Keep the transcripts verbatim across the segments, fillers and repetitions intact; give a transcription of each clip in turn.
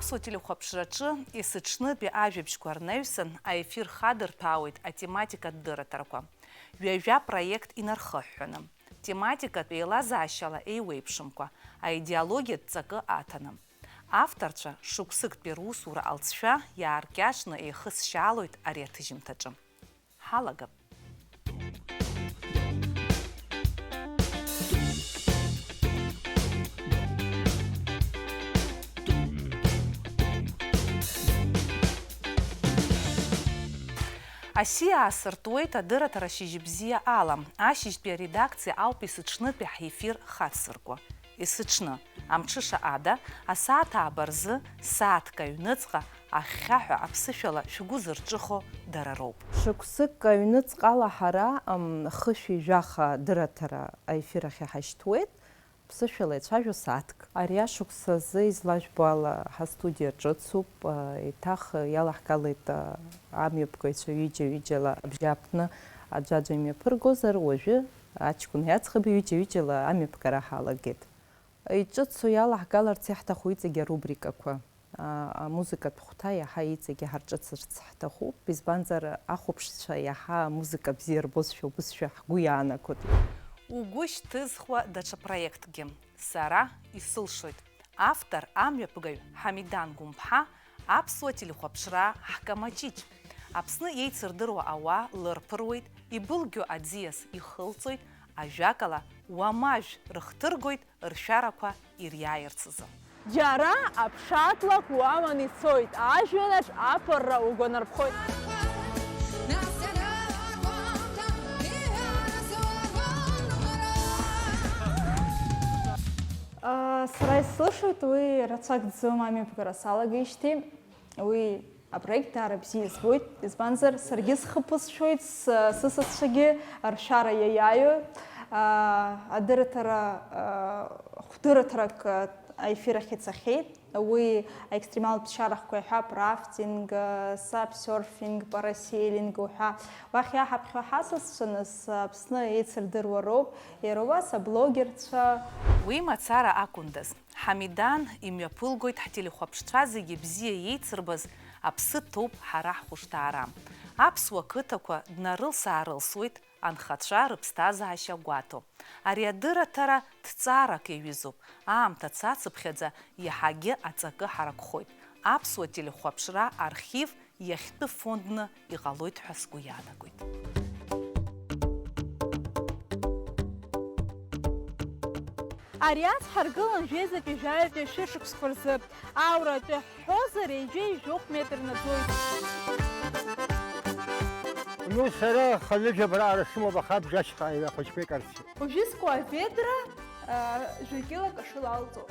Аԥсуа телехәаԥшраҿы есыҽнытәи ажәабжьқәа рнаҩсан аефир хадырҭәаауеит атематикатә дырраҭарақәа. Ҩажәа проект инархыҳәҳәаны, тематикатә еилазаашьала еиуеиԥшымкәа, аидеологиатә ҵакы аҭаны. Авторцәа шықәсыктәи русура алҵшәа иааркьаҿны еихысшьаалоит ари аҭыжьымҭаҿы. Ҳалагап. Асиа аасыртуеит адырраҭара Шьыжьбзиа ала. Ашьыжьтәи аредакциа ауп есыҽнытәи ҳефир хацзыркуа. Есыҽны, амҽыша ада, асааҭ ааба рзы, сааҭк аҩныҵҟа, ахьхьаҳәа аԥсышәала шәгәы зырҿыхо дара роуп. Шықәсык аҩныҵҟала ҳара, м, хышәи жәаха дырраҭара аефир ахь иҳашьҭуеит, ԥсышәала ицәажәо сааҭк. Ари ашықәс азы излажәбо ала ҳастудиа ҿыцуп, а, еиҭах иалаҳгалеит, а, амҩаԥгаҩцәа ҩыџьа-ҩыџьала абжьааԥны аӡәаӡәа имҩаԥыргозар, уажәы аҷкәын иаӡӷаби ҩыџьа-ҩыџьала амҩаԥгара ҳалагеит. Иҿыцу иалаҳгаларц иаҳҭаху иҵегьы арубрикақәа, а, амузыкатә хәҭа иаҳа иҵегьы ҳарҿыцырц ҳҭахуп, избанзар, ахәаԥшцәа иаҳа амузыка бзиа рбозшәа убызшәа ҳгәы иаанагоит. Угәы шьҭызхуа даҽа проектгьы, сара исылшоит. Автор амҩаԥгаҩ Ҳамидан Гәымԥҳа аԥсуа телехәаԥшраа ҳкамаҷыҷ. Аԥсны еицырдыруа ауаа лырԥыруеит, ибылгьо аӡиас ихылҵоит, ажәакала, уамажә рыхҭыргоит, ршәарақәа ириааирц азы. Џьара аԥшатлакә уаман ицоит, ажәҩанаҿ аԥырра угәанарԥхоит. Сара исылшоит уи рацәак дзым амҩаԥгара салагеижьҭеи. Уи апроект даара бзиа избоит, избанзар, саргьы схы ԥысшәоит, с-, сысасцәагьы ршәара иаиааиуеит. Аа, адырраҭара, аа, хәдырраҭарак, аа, аефир ахь ицахьеит. Уи аекстремалтә ԥсшьарахқәа иҳәап, рафтинг, аа, сапсерфинг, парасеилинг уҳәа. Уахь иаҳаԥхьо ҳасасцәа, нас, Аԥсны еицырдыруа роуп, иара убас аблогерцәа. Уи мацара акәындаз. Ҳамидан имҩаԥылгоит ҳтелехәаԥшцәа зегьы бзиа иеицырбаз аԥсы ҭоуп ҳара ҳхәышҭаара. Аԥсуа қыҭақәа днарылс-аарылсуеит анхацәа рыԥсҭазаашьа гәаҭо. Ари адырраҭара ҭҵаарак иаҩызоуп, аамҭа цацыԥхьаӡа иаҳагьы аҵакы ҳаракхоит. Аԥсуа телехәаԥшра архив иахьтәы фондны иҟалоит ҳәа сгәы иаанагоит. Ари ас ҳаргылан жәеизатәи жәаҩатәи ашәышықәсқәа рзы, ауратәи ҳҳәозар, ҩажәи жәохә метр наӡоит. Ну, сара хынҩажәа абра ара сымоуп, аха абжа ашьха ахәыҷқәа икарц. Уажәы искуа аведра, а, жәа-кьылак ашыла алҵоуп.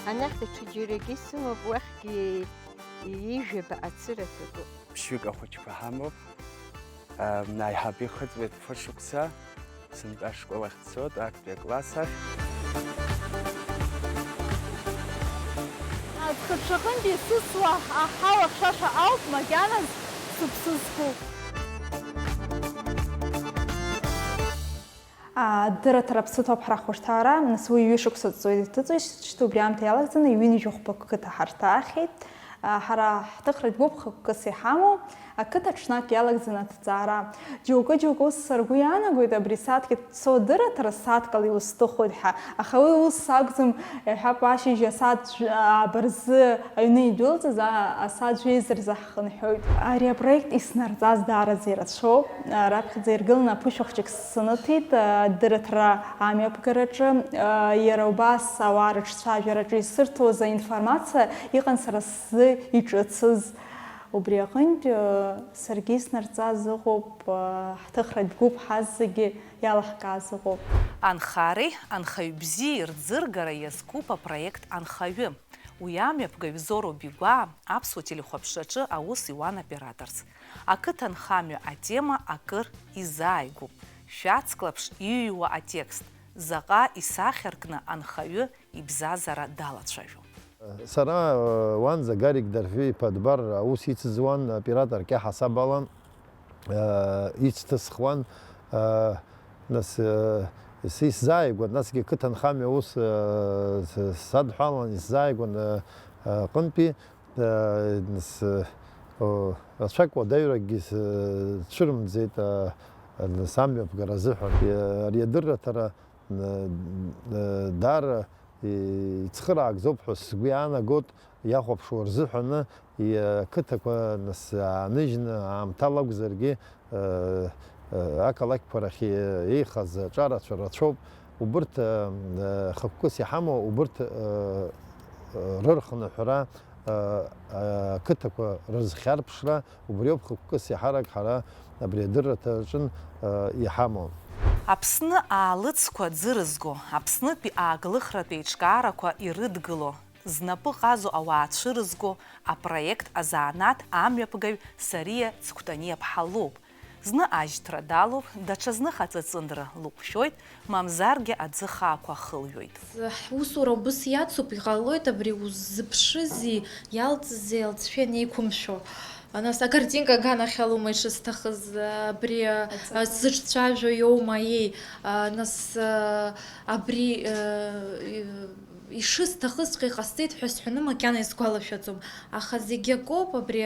Анахь даҽа џьарагьы сымоуп, уахьгьы ҩажәаба ацыра ҭатәуп. Ԥшьҩык ахәыҷқәа ҳамоуп. Ам, аиҳаб ихыҵуеит фышықәса, сынтәа ашкол ахь дцоит, актәи акласс ахь. Аӡхыҽҽаҟынтә исысуа аҳауа хьшәашәа ауп макьаназ сыԥсы зхоу. Адырраҭара аԥсы ҭоуп ҳара ҳхәышҭаара, нас уи ҩышықәса ҵуеит иҭыҵуеижьҭеи, убри аамҭа иалагӡаны ҩынҩажәи хәба қыҭа ҳарҭаахьеит. Ҳара ҳҭыхратә гәыԥ хықәкыс иҳамоу ақыҭа ҽнак иалагӡаны аҭҵаара. Џьоукы-џьоукы ус саргәы иаанагоит, абри сааҭк иҭцо адырраҭара сааҭк ала иусҭыхоит ҳәа, аха уи ус акәӡам, иҳәап, ашьыжь асааҭ жәа-, ааба рзы аҩны идәылҵыз, а-, асааҭ жәеиза рзы ҳхынҳәуеит. Ари апроект иснарҵаз даараӡа ирацәоуп. Раԥхьаӡа иргыланы аԥышәа хәҷык саныҭеит, адырраҭара амҩаԥгараҿы, иара убас ауаа рыҿцәажәараҿы исырҭоз аинформациа иҟан сара сзы иҿыцыз. Убри аҟынтә, саргьы иснарҵаз ыҟоуп, ҳҭыхратә гәыԥ ҳазегьы иалаҳкааз ыҟоуп. Анхареи анхаҩ бзиеи рӡыргара иазкуп апроект Анхаҩы. Уи амҩаԥгаҩ Зоро Бигәаа аԥсуа телехәаԥшраҿы аус иуан операторс. Ақыҭанхамҩа атема акыр изааигәоуп. Шәацклаԥш иҩуа атекст, заҟа исахьаркны анхаҩы ибзазара далацәажәо. Сара, уанӡа Гарик Дарфҩы-иԥа Дбар аус ицызуан, оператор кьаҳасаб алан. Ицҭысхуан, нас, ис-, исзааигәан, насгьы қыҭанхамҩа аус, с-, садҳәалан, исзааигәан, Аҟынтәи, э, с-, о, рацәак уадаҩракгьы сцәырымӡеит, э, самҩаԥгара азыҳәан. Э, ари адырраҭара, э, э, даара ицхыраагӡоуп ҳәа сгәы иаанагоит, иахәаԥшуа рзыҳәаны, и-, ақыҭақәа нас ааныжьны, аамҭала акәзаргьы, э, э, ақалақьқәа рахь еихаз аҿарацәа рацәоуп. Убырҭ, э, э, хықәкыс иҳамоу, убырҭ, э, э, рырхныҳәра, э, э, ақыҭақәа рызхьарԥшра, убриоуп хықәкыс иаҳарак ҳара абри адырраҭараҿын, э, иҳамоу. Аԥсны аалыҵқәа ӡырызго, Аԥснытәи ааглыхратә еиҿкаарақәа ирыдгыло, знапы ҟазо ауаа цәырызго апроект азанааҭ амҩаԥгаҩ Сариа Цқәтаниаԥҳа лоуп. Зны ажьҭра далоуп, даҽазны хаҵаҵындра лыҟәшәоит, мамзаргьы аӡы хаақәа ахылҩоит. Ҳусура убыс иацуп, иҟалоит абри уззыԥшызи, иалҵзи, алҵшәа ианеиқәымшәо. Нас акартинка аганахьалоума ишысҭахыз, абри, а, сзыҿцәажәо иоума, еи, а, нас, а, абри, а, и-, ишысҭахызҵәҟьа иҟасҵеит ҳәа сҳәаны макьана исгәалашәаӡом. Аха зегь акоуп, абри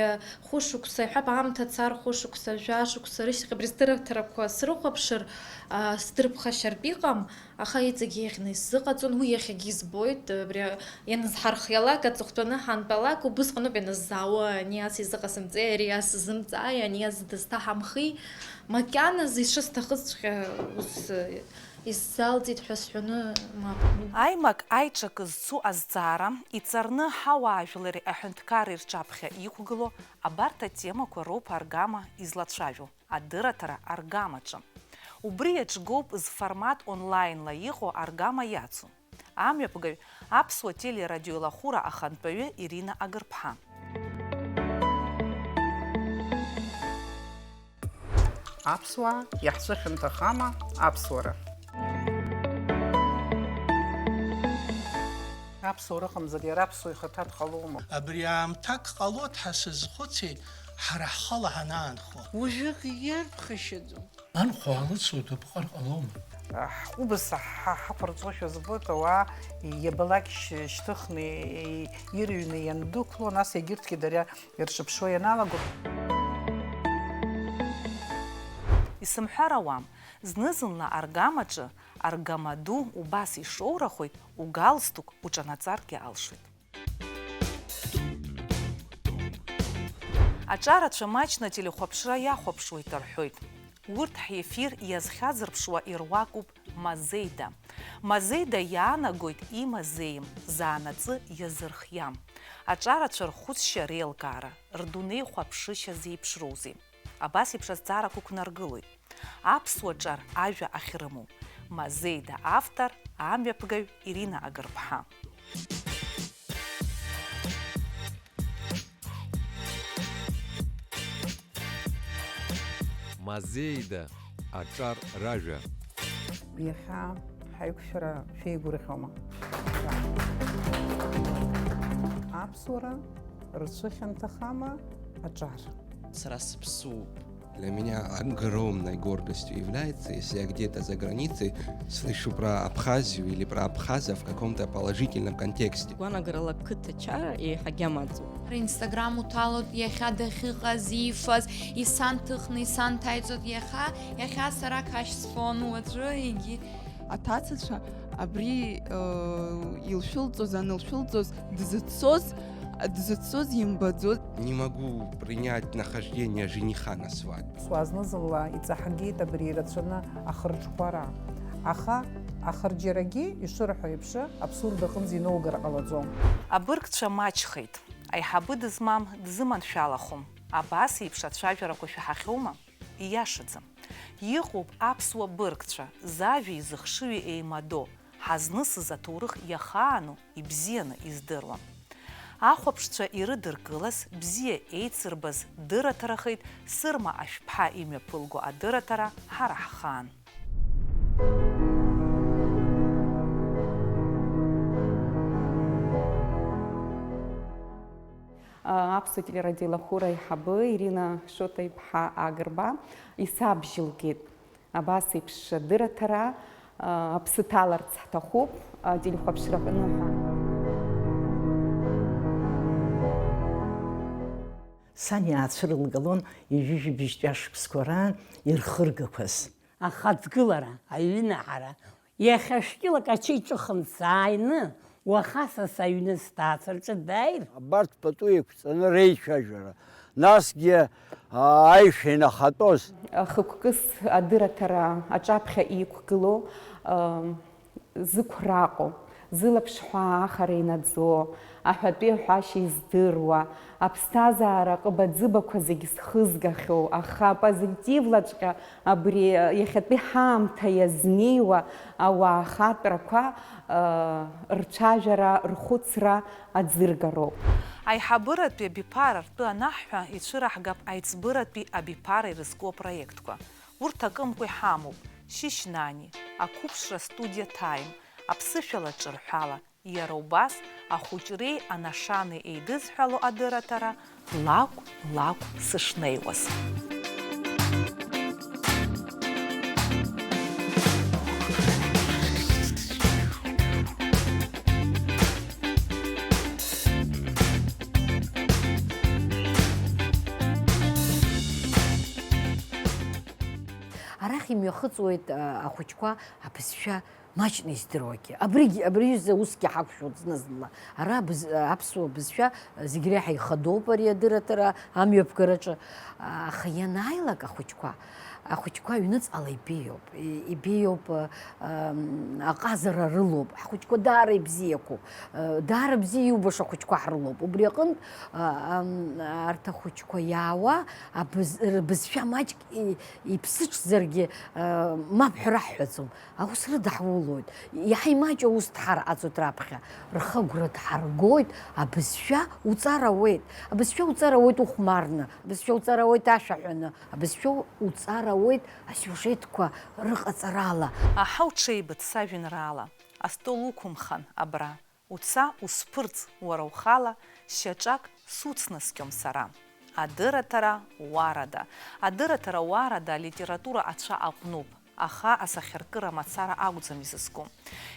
хәышықәса, иҳәап, аамҭа цар хәышықәса, жәашықәса рышьҭахь абри сдырраҭарақәа срыхәаԥшыр, а, сдырԥхашьартә иҟам, аха иҵегь еиӷьны исзыҟаҵон, уи иахьагьы избоит, абри ианызҳархиалак, аҵыхәтәаны ҳантәалак, убысҟаноуп ианаззаауа, ани ас изыҟасымҵеи, ари ас зымҵааи, ани ас дызҭаҳамхи, макьаназы ишысҭахызҵәҟьа ус исзалҵит ҳәа сҳәаны, мап. Аимак аиҿак зцу азҵаара, иҵарны ҳауаажәлари аҳәынҭқарреи рҿаԥхьа иқәгыло абарҭ атемақәа роуп аргама излацәажәо адырраҭара аргамаҿы. Убри иаҿгоуп зформат онлаинла иҟоу аргама иацу. Амҩаԥгаҩ, аԥсуа телерадиоеилахәыра ахантәаҩы Ирина Агырԥҳа. Аԥсуаа, иаҳцәыхьанҭахама аԥсуара? Аԥсуара ыҟамзар, иара аԥсуа ихаҭа дҟалома? Абри аамҭак ҟалоит ҳәа сазхәыцит, ҳара ҳхала ҳанаанхо. Уажәыгь иарԥхашьаӡом. Анхәа алыцу дыԥҟар ҟалома? Ҳҟәыбаса ҳа-, ҳақәырҵошәа збоит, ауаа иабалак шь-, шьҭыхны, и-, ирыҩны иандәықәло, нас егьырҭгьы дара ирҿыԥшуа ианалаго. Исымҳәар ауам, зны-зынла аргамаҿы аргамаду убас ишоурахоит, угалстук уҿанаҵаргьы алшоит. Аҿарацәа маҷны ателехәаԥшра иахәаԥшуеит рҳәоит. Урҭ ҳефир иазхьазырԥшуа ируакуп Мазеида. Мазеида иаанагоит имазеим, заанаҵы иазырхиам. Аҿарацәа рхәыцшьа реилкаара, рдунеихәаԥшышьа зеиԥшроузеи? Абас еиԥш азҵаарақәа ықәнаргылоит. Аԥсуа ҿар ажәа ахьрымоу. Мазеида автор, амҩаԥгаҩ Ирина Агырԥҳа. Мазеида аҿар ражәа. Иахьа ҳаиқәшәара шәеигәырӷьома? Аԥсуара рцәыхьанҭахама аҿар? Сара сыԥсуп. Для меня огромной гордостью является, если я где-то за границей слышу про Абхазию или про абхаза в каком-то положительном контексте. Гәанагарала қыҭа ачара еиҳагьы амаҵуп. Инстаграм уҭалоит, иахьа дахьыҟаз, иифаз, исанҭыхны исанҭаиҵоит, иаха, иахьа сара қашь сфон, уаҵәы егьи. Аҭацацәа абри, э, илшәылҵоз, анылшәылҵоз, дызыццоз, дызыццоз имбаӡоз. Не могу принять нахождение жениха на свадьбе. Суазны-зынла иҵаҳгеит абри ирацәаны ахырҽхәара. Аха ахырџьарагьы, ишырҳәо еиԥш, абсурд аҟынӡа иноугар ҟалаӡом. Абыргцәа маҷхеит. Аиҳабы дызмам дзыманшәалахом. Абас еиԥш ацәажәарақәа шәаҳахьоума? Ииашаӡам. Иҟоуп аԥсуа быргцәа, зажәеи зыхшыҩи еимадоу, ҳазнысыз аҭоурых иахаану, ибзианы издыруа. Ахәаԥшцәа ирыдыркылаз, бзиа еицырбаз дырраҭарахеит Сырма Ашәԥҳа имҩаԥылго адырраҭара Ҳара ҳхаан. Аԥсуа телерадиоеилахәыра аиҳабы Ирина Шоҭа-иԥҳа Агрба исабжьылгеит. Абас еиԥш адырраҭара, а, аԥсы ҭаларц ҳҭахуп, а, телехәаԥшраҟны ҳәа. Сан иаацәырылгалон ҩажәижәибжьтәи ашықәсқәа раан ирхыргақәаз. Ахаҵгылара, аҩынаҳара, иахьа шәкьылак ачеиҿыхны сааины, уаха са саҩны сҭаацәа рҿы дааир. Абарҭ пату еиқәҵаны реицәажәара, насгьы, аа, аишәа инахатәоз. Хықәкыс адырраҭара аҿаԥхьа иқәгылоу, аа, зықәраҟоу, зылаԥш ҳәаа ахара инаӡо, аҳәатәи аҳәашьа издыруа, аԥсҭазаара ҟыбаӡыбақәа зегь зхызгахьоу, аха позитивлаҵәҟьа абри иахьатәи ҳаамҭа иазнеиуа ауаа хаҵәрақәа, ы, рцәажәара, рхәыцра аӡыргароуп. Аиҳабыратәи абиԥара ртәы анаҳҳәа, ицәыраҳгап аиҵбыратәи абиԥара ирызку апроектқәа. Урҭ акымкәа иҳамоуп, Шьышьнани, ақәыԥшра студиа Time, аԥсышәала ҿырҳәала, иара убас ахәыҷреи анашанеи еидызҳәало адырраҭара Лакә, лакә сышнеиуаз. Арахь имҩахыҵуеит, а, ахәыҷқәа абызшәа маҷны издыруагьы. Абригь, абри аҩыза усгьы ҳақәшәоит зны-зынла. Ара абыз-, аԥсуа бызшәа зегь реиҳа ихадоуп ари адырраҭара амҩаԥгараҿы. Аха ианааилак ахәыҷқәа, ахәыҷқәа аҩныҵҟала ибеиоуп. И-, ибеиоуп, ам, аҟазара рылоуп. Ҳхәыҷқәа даара ибзиақәоуп. Даара бзиа иубаша ахәыҷқәа ҳрылоуп. Убри аҟынтә, а, ам, арҭ ахәыҷқәа иаауа, абыз-, рбызшәа маҷк и-, иԥсыҽзаргьы, а, мап ҳәа раҳҳәаӡом. Аус рыдаҳулоит. Иаҳа имаҷу аус дҳараҟаҵоит раԥхьа. Рхы агәра дҳаргоит, абызшәа уҵар ауеит. Абызшәа уҵар ауеит ухәмарны, абызшәа уҵар ауеит ашәа ҳәаны, абызшәа уҵар ауеит асиужетқәа рыҟаҵарала. Аҳа уҽеибыҭ сажәеинраала, астол уқәымхан абра. Уца, усԥырҵ, уара ухала, шьаҿак суцнаскьом сара. Адырраҭара Уарада. Адырраҭара Уарада алитература ацәа аҟәнуп, аха асахьаркыра мацара акәӡам изызку.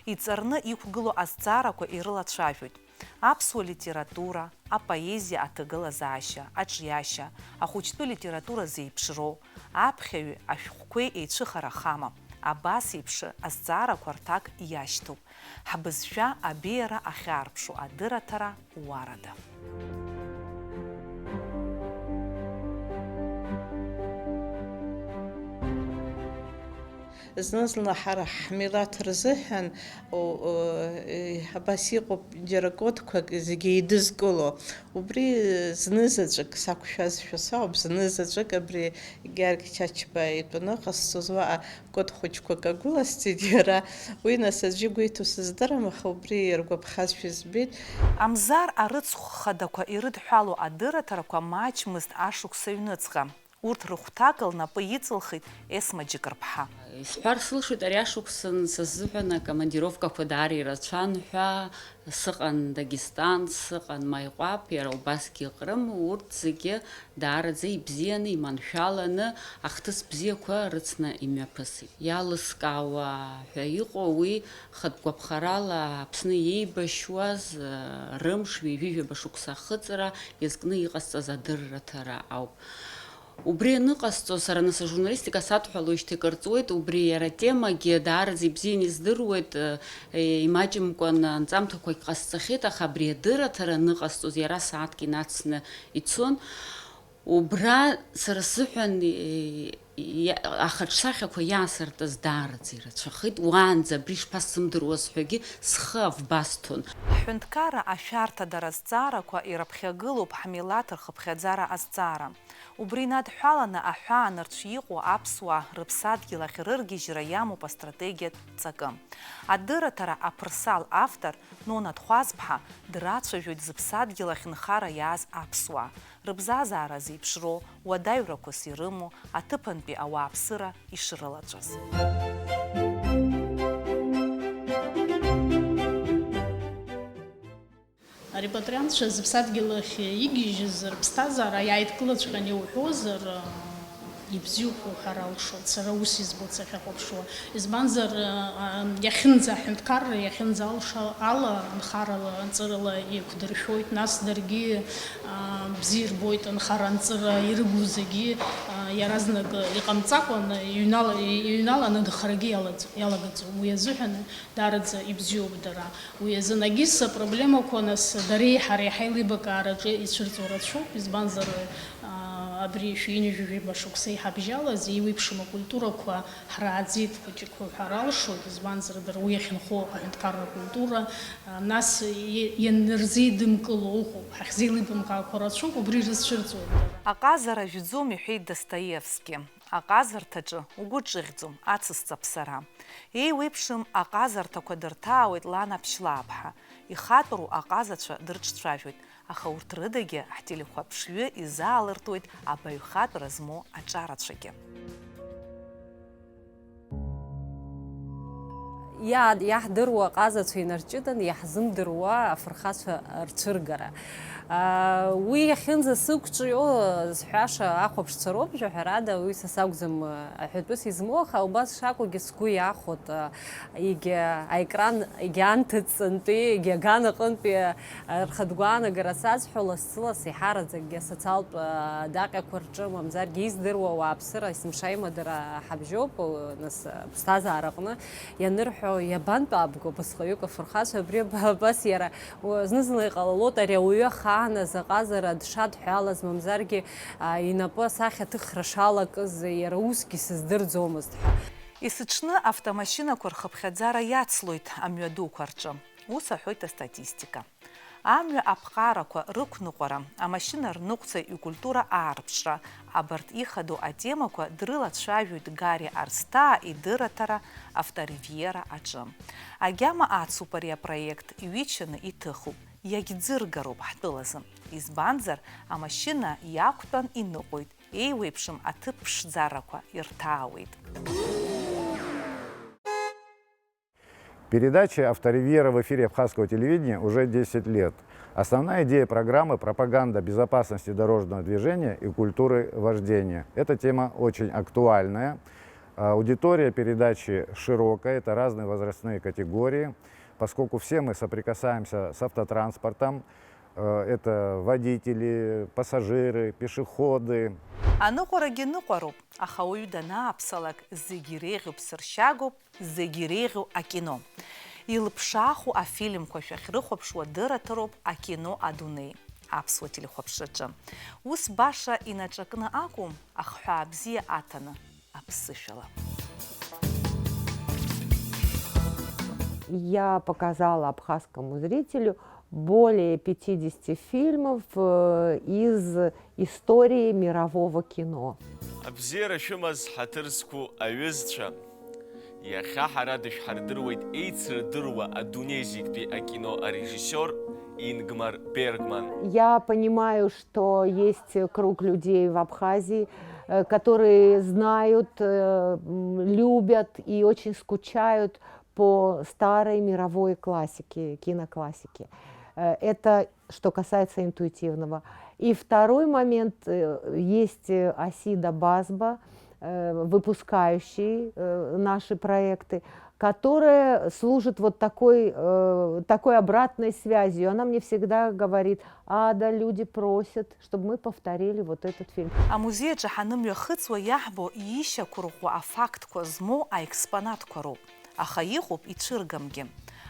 Иҵарны иқәгылоу азҵаарақәа ирылацәажәоит. Аԥсуа литература, апоезиа аҭагылазаашьа, аҿиашьа, ахәыҷтәы литература зеиԥшроу, аԥхьаҩи ашәҟәқәеи еицәыхарахама, абас еиԥш азҵаарақәа рҭак иашьҭоуп. Ҳбызшәа абеиара ахьаарԥшу адырраҭара Уарада. Зны-зынла ҳара ҳмилаҭ рзыҳәан, о, о, е, абас иҟоуп џьара кодқәак зегьы еидызкыло. Убри зны-заҵәык сақәшәазшәа сауп, зны-заҵәык абри Георги Чачба итәаны ҟасҵоз уаҟа код хәыҷқәак агәыласҵеит иара. Уи, нас, аӡәы игәы иҭоу сыздырам, аха убри иаргәаԥхазшәа избеит. Амзар арыцхә хадақәа ирыдҳәалоу адырраҭарақәа маҷмызт ашықәс аҩныҵҟа. Урҭ рыхәҭак лнапы иҵылхит Есма Џьыкырԥҳа. Исҳәар сылшоит, ари ашықәсан са сзыҳәан акомандировкақәа даара ирацәан ҳәа. Сыҟан Дагестан, сыҟан Маиҟәаԥ, иара убасгьы Ҟрым, урҭ зегьы даараӡа ибзианы, иманшәаланы, ахҭыс бзиақәа рыцны имҩаԥысит. Иалыскаауа ҳәа иҟоу уи хатә гәаԥхарала Аԥсны иеибашьуаз, рымш, ҩажәижәаба шықәса ахыҵра иазкны иҟасҵаз адырраҭара ауп. Убри аныҟасҵо, сара нас ажурналистика садҳәалоижьҭеи кыр ҵуеит, убри иара атемагьы даараӡа ибзианы издыруеит, э, имаҷымкәан анҵамҭақәагь ҟасҵахьеит, аха абри адырраҭара аныҟасҵоз иара сааҭк инацны ицон. Убра сара сзыҳәан, э, иа-, ахаҿсахьақәа иаасыртыз даараӡа ирацәахеит, уаанӡа абри шԥасзымдыруаз ҳәагьы схы авбасҭон. Ҳҳәынҭқарра ашәарҭадара азҵаарақәа ираԥхьагылоуп ҳмилаҭ рхыԥхьаӡара азҵаара. Убри инадҳәаланы аҳәаанырцә иҟоу аԥсуаа рыԥсадгьыл ахь рыргьежьра иамоуп астратегиатә ҵакы. Адырраҭара аԥырсал автор Нона Ҭхәазԥҳа драцәажәоит зыԥсадгьыл ахь нхара иааз аԥсуаа, рыбзазаара зеиԥшроу, уадаҩрақәас ирымоу, аҭыԥантәи ауааԥсыра ишрылаҵәаз. Арепатриантцәа зыԥсадгьыл ахь игьежьыз рыԥсҭазаара иааидкылаҵәҟьан иуҳәозар, Ибзиоуп уҳәар алшоит, сара ус избоит сахьахәаԥшуа. Избанзар, а, а, иахьынӡа аҳәынҭқарра иахьынӡалша ала, нхарала, ҵарала еиқәдыршәоит, нас даргьы, а, бзиа ирбоит, нхара-нҵыра ирыгу зегьы, а, иаразнак иҟамҵакәан, иҩнала-, иҩналаны нхарагьы иалаӡ-, иалагаӡом. Уи азыҳәан даараӡа ибзиоуп дара. Уи азын агьыс апроблемақәа, нас, дареи ҳареи ҳаилибакаараҿы ицәырҵуа рацәоуп, избанзар, аа, абри шәи ҩажәи жәаба шықәса иҳабжьалаз еиуеиԥшым акультурақәа ҳрааӡеит хәыҷык уҳәар алшоит, избанзар, дара уи иахьынхо аҳәынҭқарра акультура, аа, нас, иа-, ианырзеидымкыло ыҟоуп, ҳахьзеилибамкаақәа рацәоуп, убри рызцәырҵуеит дара. Аҟазара жәӡом, иҳәеит Достоевски. Аҟазарҭаҿы угәы ҿыӷьӡом, ацысҵап сара. Еиуеиԥшым аҟазарҭақәа дырҭаауеит лан Аԥшьлааԥҳа, ихатәру аҟазацәа дырҿцәажәоит, аха урҭ рыдагьы ҳтелехәаԥшҩы изаалыртуеит абаҩхатәра змоу аҿарацәагьы. Иа-, иаҳдыруа аҟазацәа инарҷыданы иаҳзымдыруа афырхацәа рцәыргара. Аа, уи иахьынӡасықәҿио, зҳәаша ахәаԥшцәа роуп, жәаҳәарада, уи са сакәӡам, аҳәатәыс измоу, аха убас шакәугьы сгәы иахәоит, аа, егьа аекран, егьа анҭыҵынтәи, егьа аган аҟынтәи, аа, рхатә гәаанагара сазҳәо, лассы-ласс еиҳараӡакгьы асоциалтә, аа, даҟьақәа рҿы, мамзаргьы издыруа ауааԥсыра есымша имадара ҳабжьоуп, нас, аԥсҭазаараҟны ианырҳәо, иабантәаабго абасҟаҩык афырхацәа, абри аба-, абас иара, у-, зны-зынла иҟалалоит, ари ауаҩы ахааназ аҟазара дшадҳәалаз, мамзаргьы, а, инапы асахьаҭыхра шалакыз, иара усгьы сыздырӡомызт ҳәа. Есыҽны автомашьынақәа рхыԥхьаӡара иацлоит амҩадуқәа рҿы, ус аҳәоит астатистика. Амҩа аԥҟарақәа рықәныҟәара, амашьына рныҟәцаҩ икультура аарԥшра, абарҭ ихадоу атемақәа дрылацәажәоит Гари Арсҭаа идырраҭара Авторивьера аҿы. Агьама ацуп ари апроект, иҩычаны иҭыхуп, иагьӡыргароуп ҳтәылазы. Избанзар, амашьына иақәтәан иныҟәоит, еиуеиԥшым аҭыԥ ԥшӡарақәа ирҭаауеит. Передача «Авторивьера» в эфире Абхазского телевидения уже десять лет. Основная идея программы — пропаганда безопасности дорожного движения и культуры вождения. Эта тема очень актуальная. А, аудитория передачи широкая, это разные возрастные категории, поскольку все мы соприкасаемся с автотранспортом. Э, это водители, пассажиры, пешеходы. Аныҟәарагьы ныҟәароуп, аха уаҩы данааԥсалак, зегь иреиӷьу ԥсыршьагоуп, зегь иреиӷьу акино. Илыԥшааху афильмқәа шәахьрыхәаԥшуа дырраҭароуп акино адунеи, аԥсуа телехәаԥшраҿы. Ус баша инаҿакны акәым, ахҳәаа бзиа аҭаны, аԥсышәала. Я показала абхазскому зрителю более пятидесяти фильмов, э, из истории мирового кино. Абзиара шәымаз, ҳаҭыр зқәу аҩызцәа! Иахьа ҳара дышәҳардыруеит еицырдыруа адунеи зегьтәи акино арежиссиор Ингмар Бергман. Я понимаю, что есть круг людей в Абхазии, э, которые знают, э, м, любят и очень скучают по старой мировой классике, киноклассике. Э, это что касается интуитивного. И второй момент, э, есть, э, Асида Базба, э, выпускающий, э, наши проекты, которая служит вот такой, э, такой обратной связью. Она мне всегда говорит: «Ада, люди просят, чтобы мы повторили вот этот фильм». Амузеи аҿы ҳанымҩахыҵуа иаҳбо иишьақәырӷәӷәо афактқәа змоу аекспонатқәа роуп, аха иҟоуп ицәыргамгьы,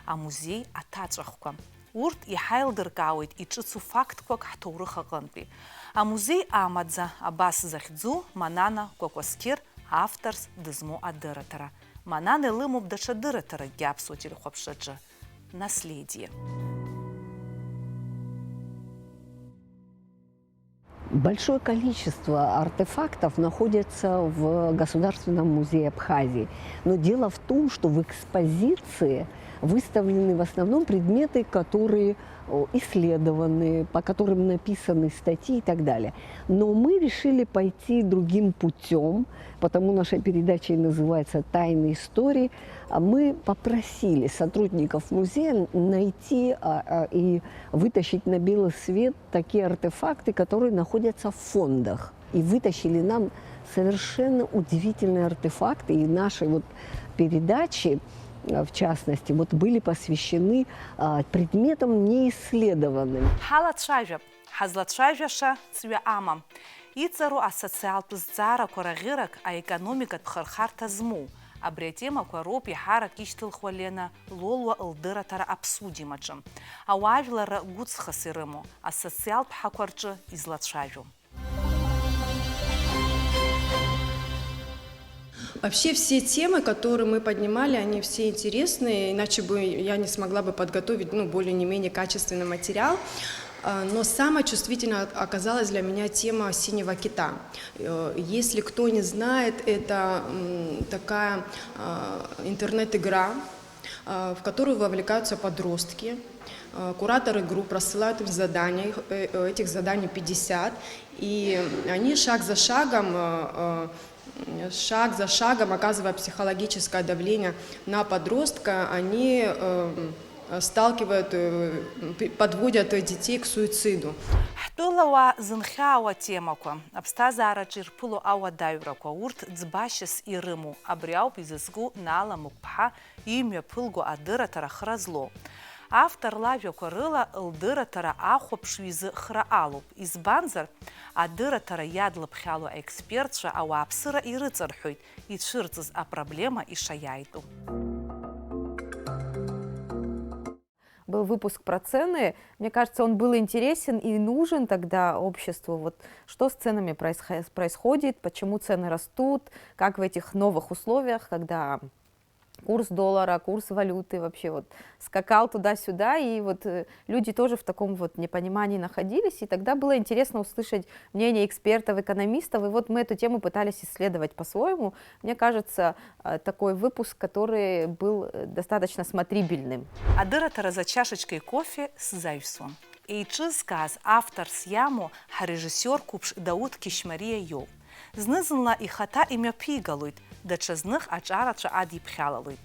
амузеи аҭаҵәахқәа. Урҭ иҳаилдыркаауеит иҿыцу фактқәак ҳҭоурых аҟынтәи. Амузеи амаӡа, абас захьӡу Манана Кәакәасқьыр авторс дызмоу адырраҭара. Манана илымоуп даҽа дырраҭаракгьы аԥсуа телехәаԥшраҿы, Наследие. Большое количество артефактов находятся в Государственном музее Абхазии. Но дело в том, что в экспозиции выставлены в основном предметы, которые, о, исследованы, по которым написаны статьи и так далее. Но мы решили пойти другим путём, потому наша передача и называется «Тайные истории». А мы попросили сотрудников музея найти, а, а, и вытащить на белый свет такие артефакты, которые находятся в фондах. И вытащили нам совершенно удивительные артефакты, и наши вот передачи, э, в частности, вот были посвящены, а, предметам неисследованным. Ҳалацәажәап, ҳазлацәажәаша ҵҩа амам. Иҵару асоциалтә зҵаарақәа раӷьырак аекономикатә хырхарҭа змоу, абри атемақәа роуп еиҳарак ишьҭылхуа Лена Лолуа лдырраҭара Аԥсудим аҿы. Ауаажәларра гәыҵхас ирымоу асоциалтә ҳақәа рҿы излацәажәо. Вообще все темы, которые мы поднимали, они все интересные, иначе бы я не смогла бы подготовить, ну, более не менее качественный материал. А, но самая чувствительная оказалась для меня тема синего кита. Э, если кто не знает, это, м, такая, а, интернет-игра, а, в которую вовлекаются подростки. А, кураторы групп рассылают им задания, их, э, э, этих заданий пятьдесят, и они шаг за шагом, э, э, шаг за шагом, оказывая психологическое давление на подростка, они, э, сталкивают, э, п-, подводят детей к суициду. Ҳтәылауаа зынхьаауа темақәа, аԥсҭазаараҿы ирԥыло ауадаҩрақәа, урҭ ӡбашьас ирымоу, абри ауп изызку Наала Мықәԥҳа имҩаԥылго адырраҭара хра злоу. Автор лажәақәа рыла, лдырраҭара ахәаԥшҩ изы хра алоуп, избанзар, адырраҭара иадлыԥхьало аекспертцәа ауааԥсыра ирыҵарҳәоит ицәырҵыз апроблема ишаиааитәу. Был выпуск про цены. Мне кажется, он был интересен и нужен тогда обществу. Вот что с ценами происхо- происходит, почему цены растут, как в этих новых условиях, когда курс доллара, курс валюты вообще вот скакал туда-сюда, и вот э, люди тоже в таком вот непонимании находились, и тогда было интересно услышать мнение экспертов, экономистов, и вот мы эту тему пытались исследовать по-своему. Мне кажется, э, такой выпуск, который был э, достаточно смотрибельным. Адырраҭара за чашечкой кофе сзаҩсуам. Еиҿызкааз, авторс иамоу ҳарежиссиор қәыԥш Дауҭ Қьышьмариа иоуп. Зны-зынла ихаҭа имҩаԥигалоит, даҽазных аҿарацәа адиԥхьалалоит.